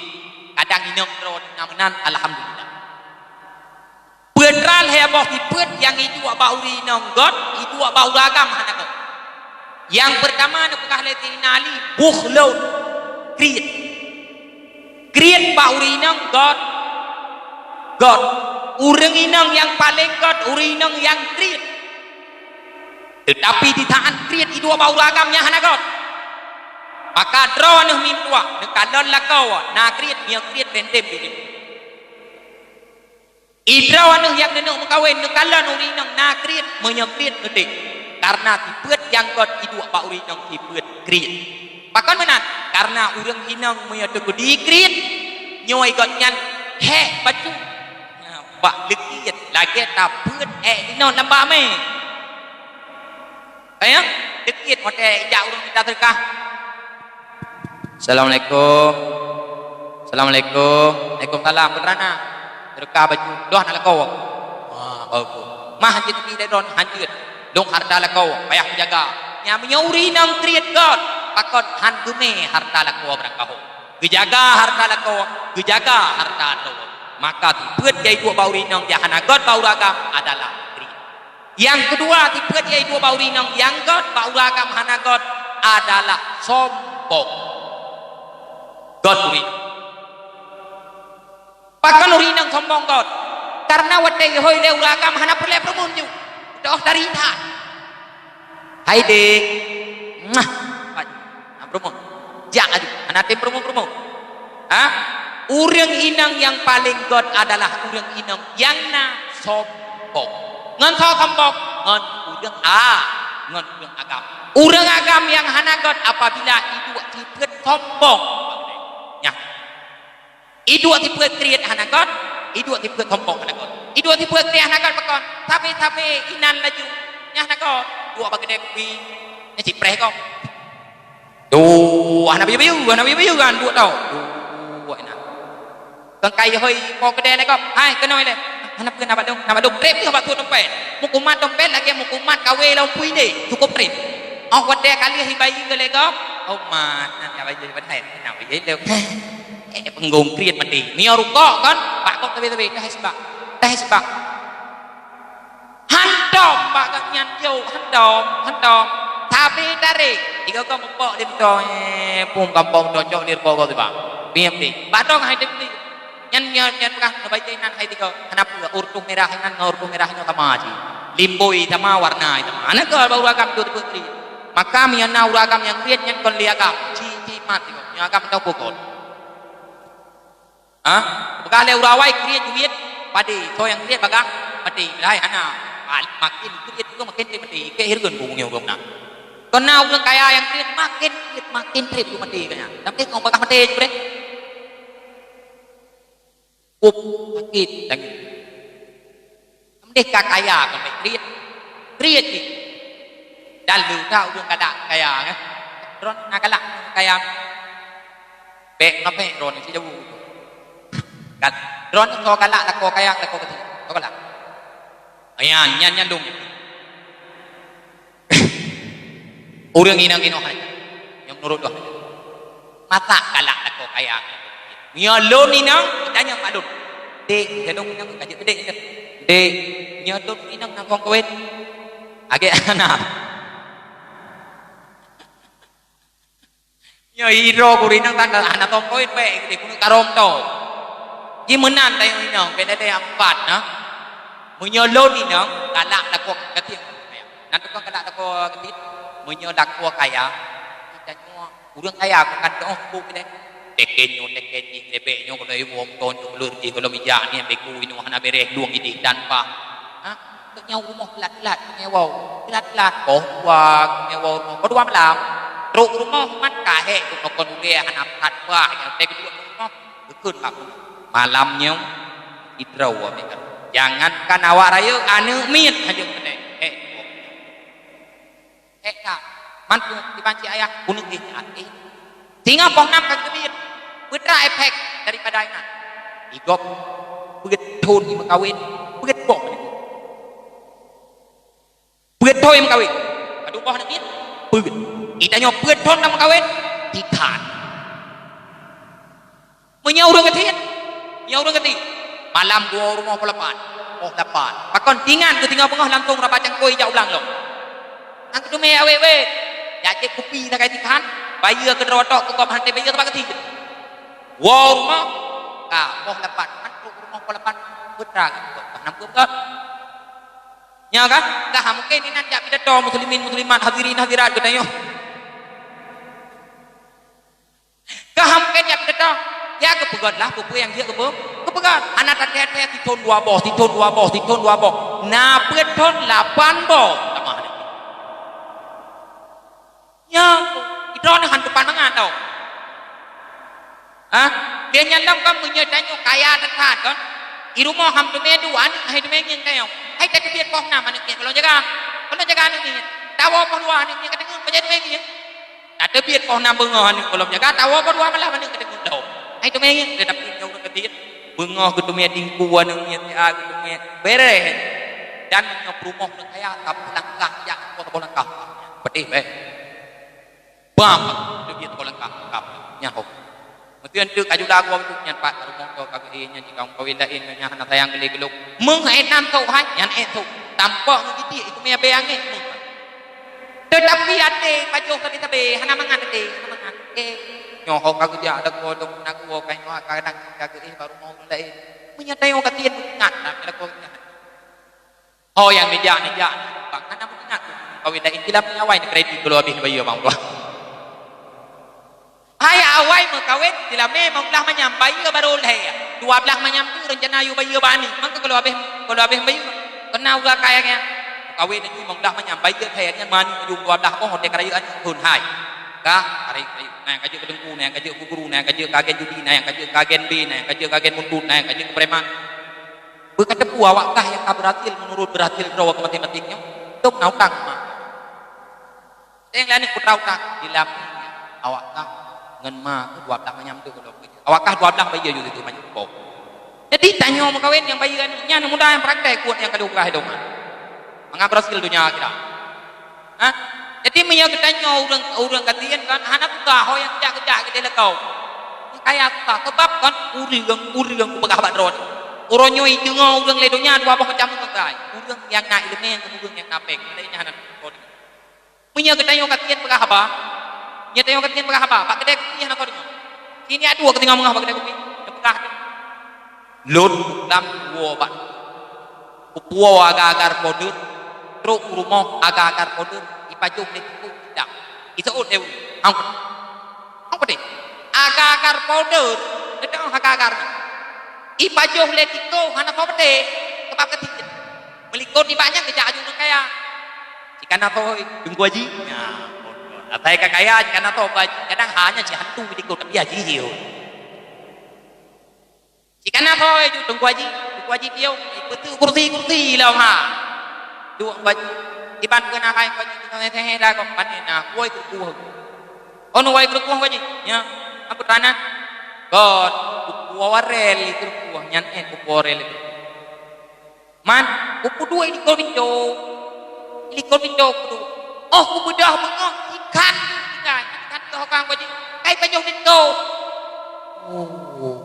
kadang inong droe na meunan, alhamdulillah. Peue teuma lhée boh sifeuet nyang iduek bak ureueng inong gét, iduek bak ureueng agam hana gét. Nyang peurtama neupeugah lé Saidina Ali, bukhlun, kriet. Kriet bak ureueng inong gét. Gét. Ureueng inong nyang paleng gét, ureueng inong nyang kriet. Teutapi di saát kriet iduek bak ureueng agam nyan hana gét. Maka droeneuh meutuah, neukalon lakoe, na kriet, meunyoe kriet, bèk tem jih. Droeneuh nyang neuneuk meukawen, neukalon ureueng inong na kriet, meunyoe kriet, neutem. Kareuna sifeuet nyang gét iduek bak ureueng inong sifeuet kriet. Pakon meunan? Kareuna ureueng inong meunyoe teukeudi kriet, nyoe gét nyan héh bacut. Nah, bak leukiet lagée tapeuet ék inong lam bak mé. Ayah, leukiet watée jak ureueng minta seudeukah. "Assalamualaikum." "Assalamualaikum." "Waalaikumsalam." Peue teuma na? "Seudeukah bacut." "Lôn hana lakoe." "Ah, bagus." "Mah hanjeuet lé droen?" "Hanjeuet. Lôn hareuta lakoe, payah kujaga." Nyan meunyoe ureueng inong kriet gét, pakon han geumé hareuta lakoe barangkaho. Geujaga hareuta lakoe, geujaga hareuta droe. Maka sifeuet nyang iduek bak ureueng inong nyang hana gét bak ureueng agam adalah kriet. Nyang keudua, sifeuet nyang iduek bak ureueng inong nyang gét bak ureueng agam hana gét adalah sombong. Gét ureueng inong. Pakon ureueng inong sombong gét? Kareuna watée geuhôi lé ureueng agam hana peureulée peureumeun ju. Toh dari that. "Hai dek." "Mwah." "Hai." Hana peureumeun. Jak laju. Hana tem peureumeun-peureumeun. Ha? Ureueng inong nyang paleng gét adalah ureueng inong nyang na sombong. Ngon soe sombong? Ngon ureueng a-, ngon ureueng agam. Ureueng agam nyang hana gét apabila iduek sifeuet sombong. Nyan. Iduek sifeuet kriet hana gét, iduek sifeuet sombong hana gét. Iduek sifeuet kriet hana gét pakon? Sabe-sabe inan laju. Nyan hana gét. Duek bak keudè kupi. Nyan cit preh kong. Duek, hana bayeue-bayeue, hana bayeue-bayeue kan duek tau. Duek inan. Keukai hôi po keudè lé kong. Hai, keunoe lé. Hana peue, na bak dong, na bak dong. Trép teuh bak tueng dompet. Meukumat dompet lagèe meukumat kawé lam pui deh. Cukôp trép. Oh, watèe ka lheueh ibayeue lé kong. Oh, mat, na bayeue padahai. Na bayeue lé. Eh, peunggong kriet maté. Meunyoe rukok kan, bak kong teubi-teubi, dah sibak. Dah sibak. Hantom bak gobnyan jok, hantom, hantom. Tapi tarék. Tiga kong meupok di meuto, eh, pum gampông cocok di rukok kong sibak. Piep di. Bak dong hai teubi. Nyan, nyan, nyan peugah neubayeue inan hai tiga. Kenapa? Ureueng merah inan ngon ureueng merah nyoe sama cit. Limboi sama, warna sama. Hana keuh bak ureueng agam tu teupeu kriet. Maka meunyoe na ureueng agam nyang kriet nyan kon lé agam. Ci, ci mat tiga. Nyoe agam tau pukon. Ha? Peugah lé ureueng awai kriet juet padé. Soe nyang kriet bagah padé. Padahai hana. Makin kriet ureuëng makin treb maté. Keu hireuen ureuëng na. Keu na ureuëng kaya nyang kriet makin kriet makin treb maté keu nyan. Tapi kong bakah maté jih deh. Kop sakét tangieng. Mendeh ka kaya kon bèk kriet. Kriet jih. Dan leuta ureuëng galak kaya kan. Droeneuh na galak kaya. Bèk ngabèk droeneuh sijauh. Kan droeneuh soe galak lakoe kaya lakoe geutanyoe. Soe galak. Nyan nyan nyan dong. Ureuëng inong inoe hai. Nyang meunurot dua. Masak galak lakoe kaya. Nyoe lôn inong, tanyong bak lôn. Dek, nyoe lôn inong ka jeuet dek. Dek, nyoe lôn inong na kong kawin. Agak hana. Nyoe idroe gurèe inong tan hana tong poin bèk geude keuneuk karong to. Ji meunan tayong inong bèk lé ampat na. Meunyoe lôn inong galak lakoe geutanyoe. Nan tukang galak lakoe geutanyoe. Meunyoe lakoe kaya, kita nyoe ureuëng kaya bukan doh bu geude. Teken nyoe teken jih lebek nyoe kalau ibu ton tu lur jih kalau mijak ni beku inoe hana bereh lueng idih dan pah. Ha? Keu nyoe rumoh glat-glat, keu nyoe wow. Glat-glat, boh dua, keu nyoe wow rumoh. Boh dua malam. Trok rumoh man kahek, keu nokon ulèe hana that bah, nyang teuh keudua trok rumoh. Geukheun bak rumoh. Malam nyoe, idroe wah meukat. Jangankan awak rayeuk, aneuk miet hana keuneuk. Eh, Hek ka, mantu dibanci ayah, buneuk jih nyan. Eh, singoh poh nam ka geuteubiet. Peue teuma efek daripada nyan? Di gob peuet thon jimeukawen, peuet boh aneuk miet. Peuet thon jimeukawen. Padub boh aneuk miet? Peuet. Geutanyoe peuet thon na meukawen? Tikhan. Meunyoe ureuëng geutanyoe, meunyoe ureuëng geutanyoe, malam dua rumoh poh lapan, poh lapan. Pakon tingan geutanyoe beungoh langsong raba cangkôi jak u blang lom. Nyang keuteumé awé-awé, jak cek kupi sagai tikhan, bayeue keudroe tok keu gob hana bayeue teuma geutanyoe. Dua rumoh, ka poh lapan, kan trok rumoh poh lapan, putra kan, poh enam puluh kan. Nyoe kan, ka mungkin inan jak pidato muslimin muslimat hadirin hadirat geutanyoe. Ka ham keu jak geutanyoe, ya geupeugöt lah peue-peue nyang jeuet geupeugöt. Hana tathèe-thèe sithon dua boh, sithon dua boh, sithon dua boh. Na peuet thon lapan boh. Tamah lé. Nyoe, idroeneuh han teupan mangat tau. Hah? Lé nyan lom kan meunyoe tanyoe kaya that-that kan. Di rumoh ham teumé dua aneuk, hai teumé ngieng tanyoe. Hai tateubiet poh nam aneuk ngieng golom jaga. Golom jaga aneuk ngieng. Tawoe poh dua aneuk ngieng ka teungeut bajèe teumé ngieng. Tateubiet poh nam beungoh aneuk golom jaga, tawoe poh dua malam aneuk ka teungeut lom. Hai teumé ngieng, tetapi nyoe ureuëng keubiet. Beungoh geuteumé dingku aneuk ngieng, ya geuteumé. Bereh. Dan nyoe peurumoh nyoe kaya, saboh langkah jak, saboh langkah. Pedih beh. Bam, teubiet saboh langkah, bam. Nyan ho. Meuteun teuk aju lagoe nyan pat rumoh tu ka geuh nyan jikawin laén nyan hana sayang geulé geulok. Meuh éh nan sok hai, nyan éh sok. Tampok ngon gitiek iteumé abée angén meuh. Teutapi até pajoh sabe-sabe, hana mangat até, hana mangat. Eh, nyoe ho ka geujak lagoe dong na geuwoe kai nyoe ka dang ka geuh baru mau laén. Meunyoe tanyoe ka tiet meuingat na lagoe nyan. Ho nyang neujak-neujak, bang hana meuingat kawin laén sila meuawai neukredit keu lôn abéh bayeue bang tuan. Hai awai meukawen sila mé mong blah manyam bayeue barô lhèe. Dua blah manyam tu reuncana yue bayeue bak aneuk. Mangka keu lôn abéh, keu lôn abéh bayeue. Keu na uroe kaya nyan. Kawin laju mong blah manyam bayeue lhèe nyan mani ujong dua blah boh teuka rayeuk aneuk thon hai. Kah, tarék, tarék. Nah, nyang ka jeuet keu teungku, nah, nyang ka jeuet keu guru, nah, nyang ka jeuet keu agen judi, nah, nyang ka jeuet keu agen B, nah, nyang ka jeuet keu agen muntut, nah, nyang ka jeuet keu preman. Beukateupeue awak kah nyang ka beurhasil meunurot beurhasil droe keu maté-maté nyoe? Dong na utang ma. Teueng lé aneuk putra utang, dilam awak kah ngon ma keuh dua blah manyam teuk gohlom keujeuet. Awak kah dua blah bayeue yue teuma nyang kok. Jadi tanyoe meukawen nyang bayeue aneuk nyan muda nyang praktek buet nyang ka lheueh peugah lôn. Mangat beurhasil donya akhirat. Ha? Jadi meunyoe geutanyoe ureuëng, ureuëng ka tieng kan hana tugaih ho nyang keujak-keujak geutanyoe lakoe. Nyang kaya tugaih sebab kan ureuëng, ureuëng kupeugah bak droeneuh. Uroe nyoe deungoe ureuëng lé donya dua boh macam ureuëng kai. Ureuëng nyang na iéleumé ngon ureuëng nyang na péng. Lé nyan hana tugaih. Meunyoe geutanyoe ka tieng peugah haba, nyoe tanyoe ka tieng peugah haba, bak keudè kupi hana ko deungoe. Sini adu ka singoh meungoh bak keudè kupi. Neupeugah lôn lam woe bak Kupuwoe agar-agar po deuet, trok u rumoh agar-agar po deuet, ipajoh lé tikus idang. Iseuôt lé ureueng. Hong, hong peudeh. Agar-agar po deuet, neuteu'oh agar-agar nyan. Ipajoh lé tikus hana po peudeh, keubab keutik jeuet. Meulikot nibak nyan geujak aju ureueng kaya. Cit kana soe, Teungku Haji? Nyan, asai ka kaya, cit kana soe, Teungku Haji. Kadang hanya cit hantu meulikot, tapi haji hiu. Cit kana soe, Teungku Haji? Teungku Haji piôh, eh, beutôi kursi-kursi lom ha. Duek Teungku Haji. Iban keu na hai Teungku Haji, keu na sehe dah kok, pané na, woi keu kueh. Oh, nu woi keu kueh Teungku Haji? Ya, apa tanah? Kon, kueh warel keu kueh, nyan eh, kueh warel keu kueh. Man, kupeuduek di likot pintoe. Di likot pintoe kupeuduek. Oh, kubeudôh beungoh, ikan, ikan, ikan teuh kang bajèe. Kai pajoh di likot. Oh.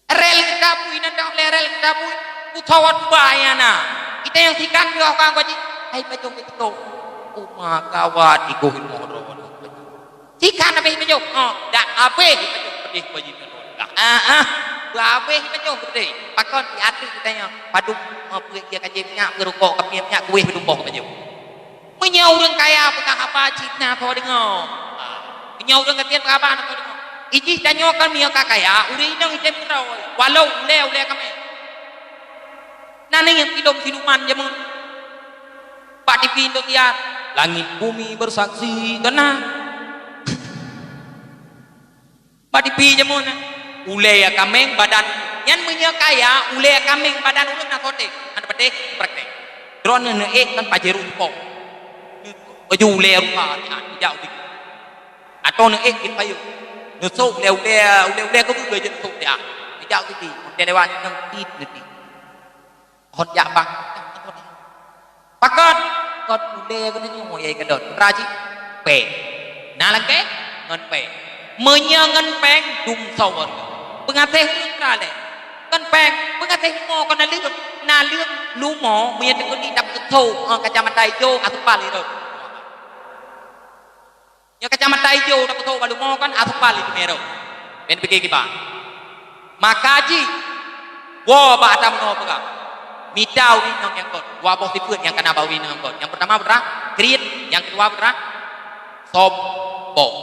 Rel geutabui, nandang lé rel geutabui. Kuthawat baya na. Kita nyang ikan teuh kang bajèe. Kai pajoh di likot. Oh, ma gawat, igoh ilmu droe. Ikan habéh ipajoh. Oh, dak habéh ipajoh, pedih bajèe nyoe. Ah, ah. Beuhabéh ipajoh pedih. Pakon di ateueh geutanyoe. Padum, oh, peuet dia kajém minyak, peuet rukok, kapiep minyak, kueh padum boh ipajoh. Meunyoe ureueng kaya peugah haba cit na po deungoe. Ah. Meunyoe ureueng gasien peugah haba na po deungoe. Ijih tanyoe kan meunyoe ka kaya, ureueng inong item keudroe. Walau ulèe, ulèe kaméng. Na nyang ilom siluman jameun. Bak T V Indosiar, langit bumi bersaksi, keunan. Bak T V jameun, ulèe kaméng badan. Nyan meunyoe kaya, ulèe kaméng badan ureueng na kote. Hana patéh, praktek. Droeneuh neuék ngon Pajero Sport. Baju ulèe rupa, jak, jak ubi. Atau neuék di payong. Neusôk ulèe-ulèe, ulèe-ulèe keubeue jeuet neusôk di ah. Jak ubi, meuntèe lewat nyan tit neuti. Hot jak bang. Pakon? Kon ulèe geutanyoe nyang keudot. Peue cit? Péng. Na lakèe? Ngon péng. Meunyoe ngon péng, dum saweue. Peungaséh ureueng peue lé? Ngon péng. Peungaséh leumo kon na leueng. Na leueng leumo, meunyoe teukeuneuk dapeuet tho, eh, kacamata ijo, aseumpal irot. Nyoe kacamata ijo na peutoh balumo kan aseumpal di meurah. Ben pike kiban. Maka jih, woe bak ata meunoe peugah. Mita ureueng inong nyang kon. Dua boh sifeuet nyang kana bak ureueng inong nyang kon. Nyang peurtama peue? Kriet, nyang keudua peue? Sombong.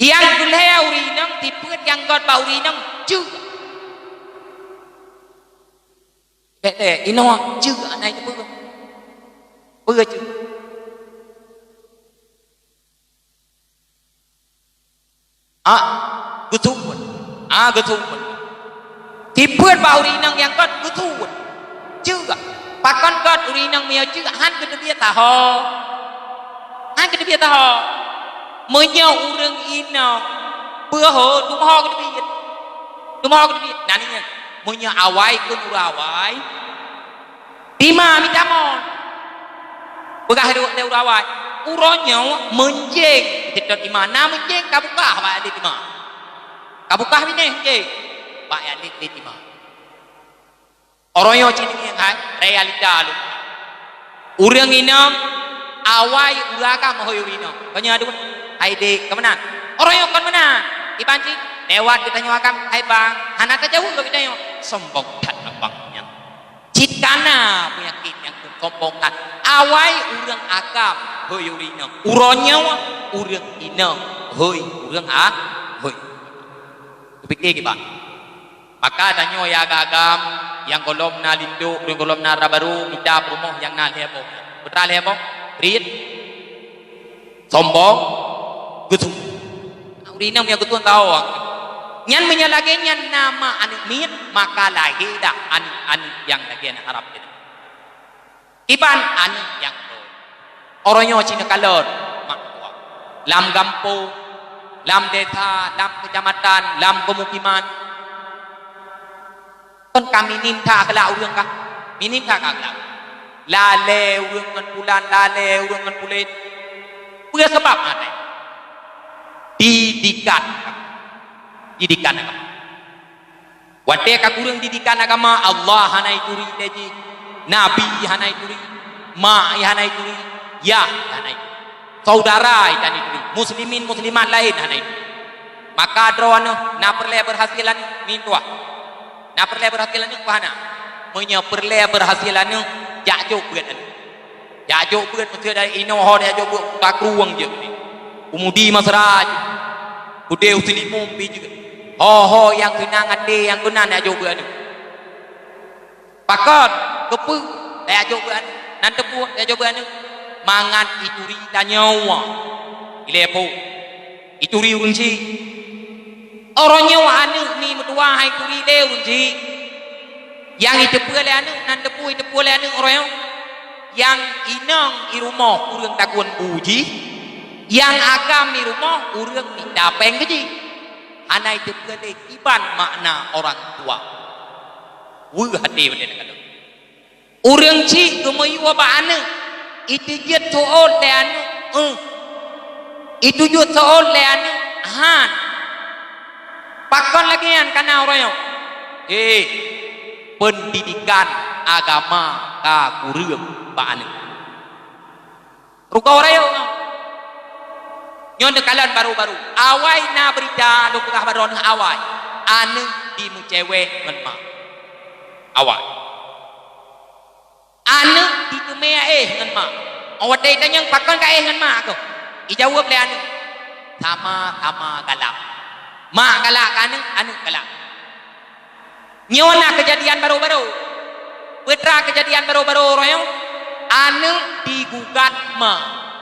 Nyang keulhèe ureueng inong sifeuet nyang kon bak ureueng inong jeuet. Bèk lé, inoe jeuet hana jiteupeue. Peue jeuet? Ah, geusuet. Ah, geusuet. Sifeuet bak ureueng inong nyang kon geusuet. Jeuet. Pakon kon ureueng inong meunyoe jeuet han geuteubiet taho. Han geuteubiet taho. Meunyoe ureueng inong beuho, teuma ho geuteubiet. Teuma ho geuteubiet. Nah, nyan. Meunyoe awai keu ureueng awai, Tima mita mon. Peugah lé ureueng awai, uroe nyoe meunjeng, seutôt tima na meunjeng ka bukah bak até tima. Ka bukah binéh meunjeng bak até tima. Uroe nyoe cit ngieng hai, realita lôn. Ureueng inong awai ureueng agam hôi ureueng inong. Kon nyoe aduh, hai dék, keu meunan. Uroe nyoe kon meunan. Iban cit lewat geutanyoe agam, hai bang, hana tajaweueb lé geutanyoe. Sombong that abang nyan. Cit kana peunyakét nyang sombong that. Awai ureueng agam hôi ureueng inong. Uroe nyoe ureueng inong hôi ureueng a-, hôi. Kupike kiban. Maka tanyoe ya agam-agam nyang gohlom na lindok, nyang gohlom na dara barô, mita peurumoh nyang na lhèe boh. Peue teuma lhèe boh? Kriet. Sombong, geusuet. Ureueng inong nyang geusuet tawöng. Nyan meunyoe lagèe nyan na mak aneuk miet, maka lahé dah aneuk-aneuk nyang lagèe nyan harab jeuet. Kiban aneuk nyang kon. Uroe nyoe cit neukalon mak tuha. Lam gampông, lam desa, lam keucamatan, lam pemukiman. Kon ka minim that akhlak ureueng kah? Minim that akhlak. Lalé ureueng ngon pulan, lalé ureueng ngon pulen. Peue sabab maté? Didikan. Didikan agama. Watèe ka kureueng didikan agama, Allah hana ituri lé jih, Nabi hana ituri, mak hana ituri, yah hana ituri. Saudara hana ituri, muslimin muslimat laén hana ituri. Maka droeneuh na peureulèe beurhasil aneuk, mintuah. Na peureulèe beurhasil aneuk, bah na. Meunyoe peureulèe beurhasil aneuk, jak jok beuet aneuk. Jak jok beuet, meuseuti dari inoe ho jak jok beuet, u takrueng jeuet. U mudi mesra jeuet. Udeh u seulimong pih jeuet. Ho-ho nyang seunang até nyang keunan jak jok beuet aneuk. Pakon, keupeue tajok beuaneuk? Nan teupeue tajok beuaneuk? Mangat ituri tanyoe. Ilée peue? Ituri ureuëng chik. Uroe nyoe aneuk ni meutuwah hai turi lé ureuëng chik. Nyang iteupeue lé aneuk, nan teupeue iteupeue lé aneuk uroe nyoe. Nyang inong i rumoh ureuëng takon bu jih, nyang agam i rumoh ureuëng mita péng keu jih. Hana iteupeue lé kiban makna orang tua. Weueh até bak aneuk. Ureuëng chik geumiyueb bak aneuk, iteujeuet seuôt lé aneuk, "Euh." Iteujeuet seuôt lé aneuk, "Han." Pakon lagée nyan kana uroe nyoe? Eh, peundidikan agama ka kureueng bak aneuk. Rugoe rayeuk nyoe. Nyoe neukalon baru-baru. Awai na beurita lôn peugah baroe neuh awai. Aneuk jimeucewek ngon mak. Awai. Aneuk jiteumé éh ngon mak. Óh watée itanyong pakon ka éh ngon mak keuh? Ijaweueb lé aneuk, "Sama-sama galak." Mak galak keu aneuk, aneuk galak. Nyoe na keujadian baru-baru. Peue teuma keujadian baru-baru uroe nyoe, aneuk digugat ma.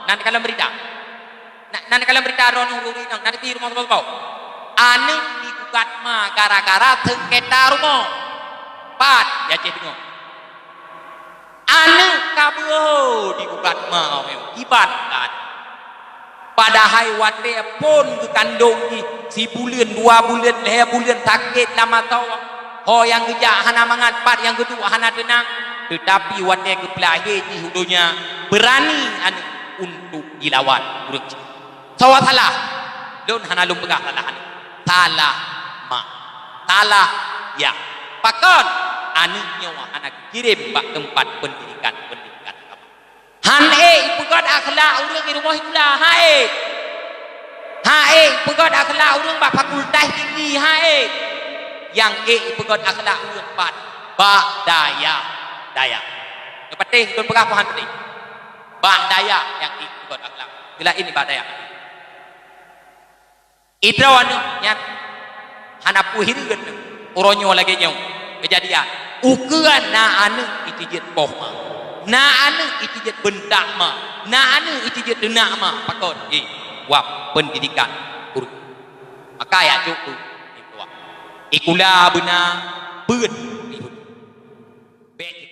Nan kalon beurita. Na, nan kalon beurita droeneuh ureuëng inong, na di rumoh saboh-saboh. Aneuk digugat ma gara-gara seungketa rumoh. Pat, ya cit deungoe. Aneuk ka beuhe digugat ma, kiban kan. Padahai watée phon geukandong jih sibuleuen, dua buleuen, lhée buleuen sakét lam asoe. Ho nyang geujak hana mangat, pat nyang geuduek hana teunang. Teutapi watée geupeulahé jih u donya, beurani aneuk untuk jilawan ureuëng. Soe salah? Lôn hana lôn peugah salah aneuk. Salah mak. Salah yah. Pakon? Aneuk nyoe hana geukirém bak teumpat peundidikan-peundidikan agama. Han ék ipeugét akhlak ureuëng di rumoh sikula, han ék. Han ék ipeugét akhlak ureuëng bak fakultas tinggi, han ék. Nyang ék ipeugét akhlak ureuëng pat bak dayah-dayah. Neupatéh lôn peugah peue han patéh. Bak dayah nyang ék ipeugét akhlak. Geulaén bak dayah. Idroe aneuk nyan hana peue hireuen uroe nyoe lagée nyoe keujadian. Ukeue na aneuk iteujeuet poh ma. Na aneuk iteujeuet beuntak ma. Na aneuk iteujeuet teunak ma. Pakon? Eh, wab peundidikan ureuëng. Maka ya cok tu. Ikula beuna beuet. Bék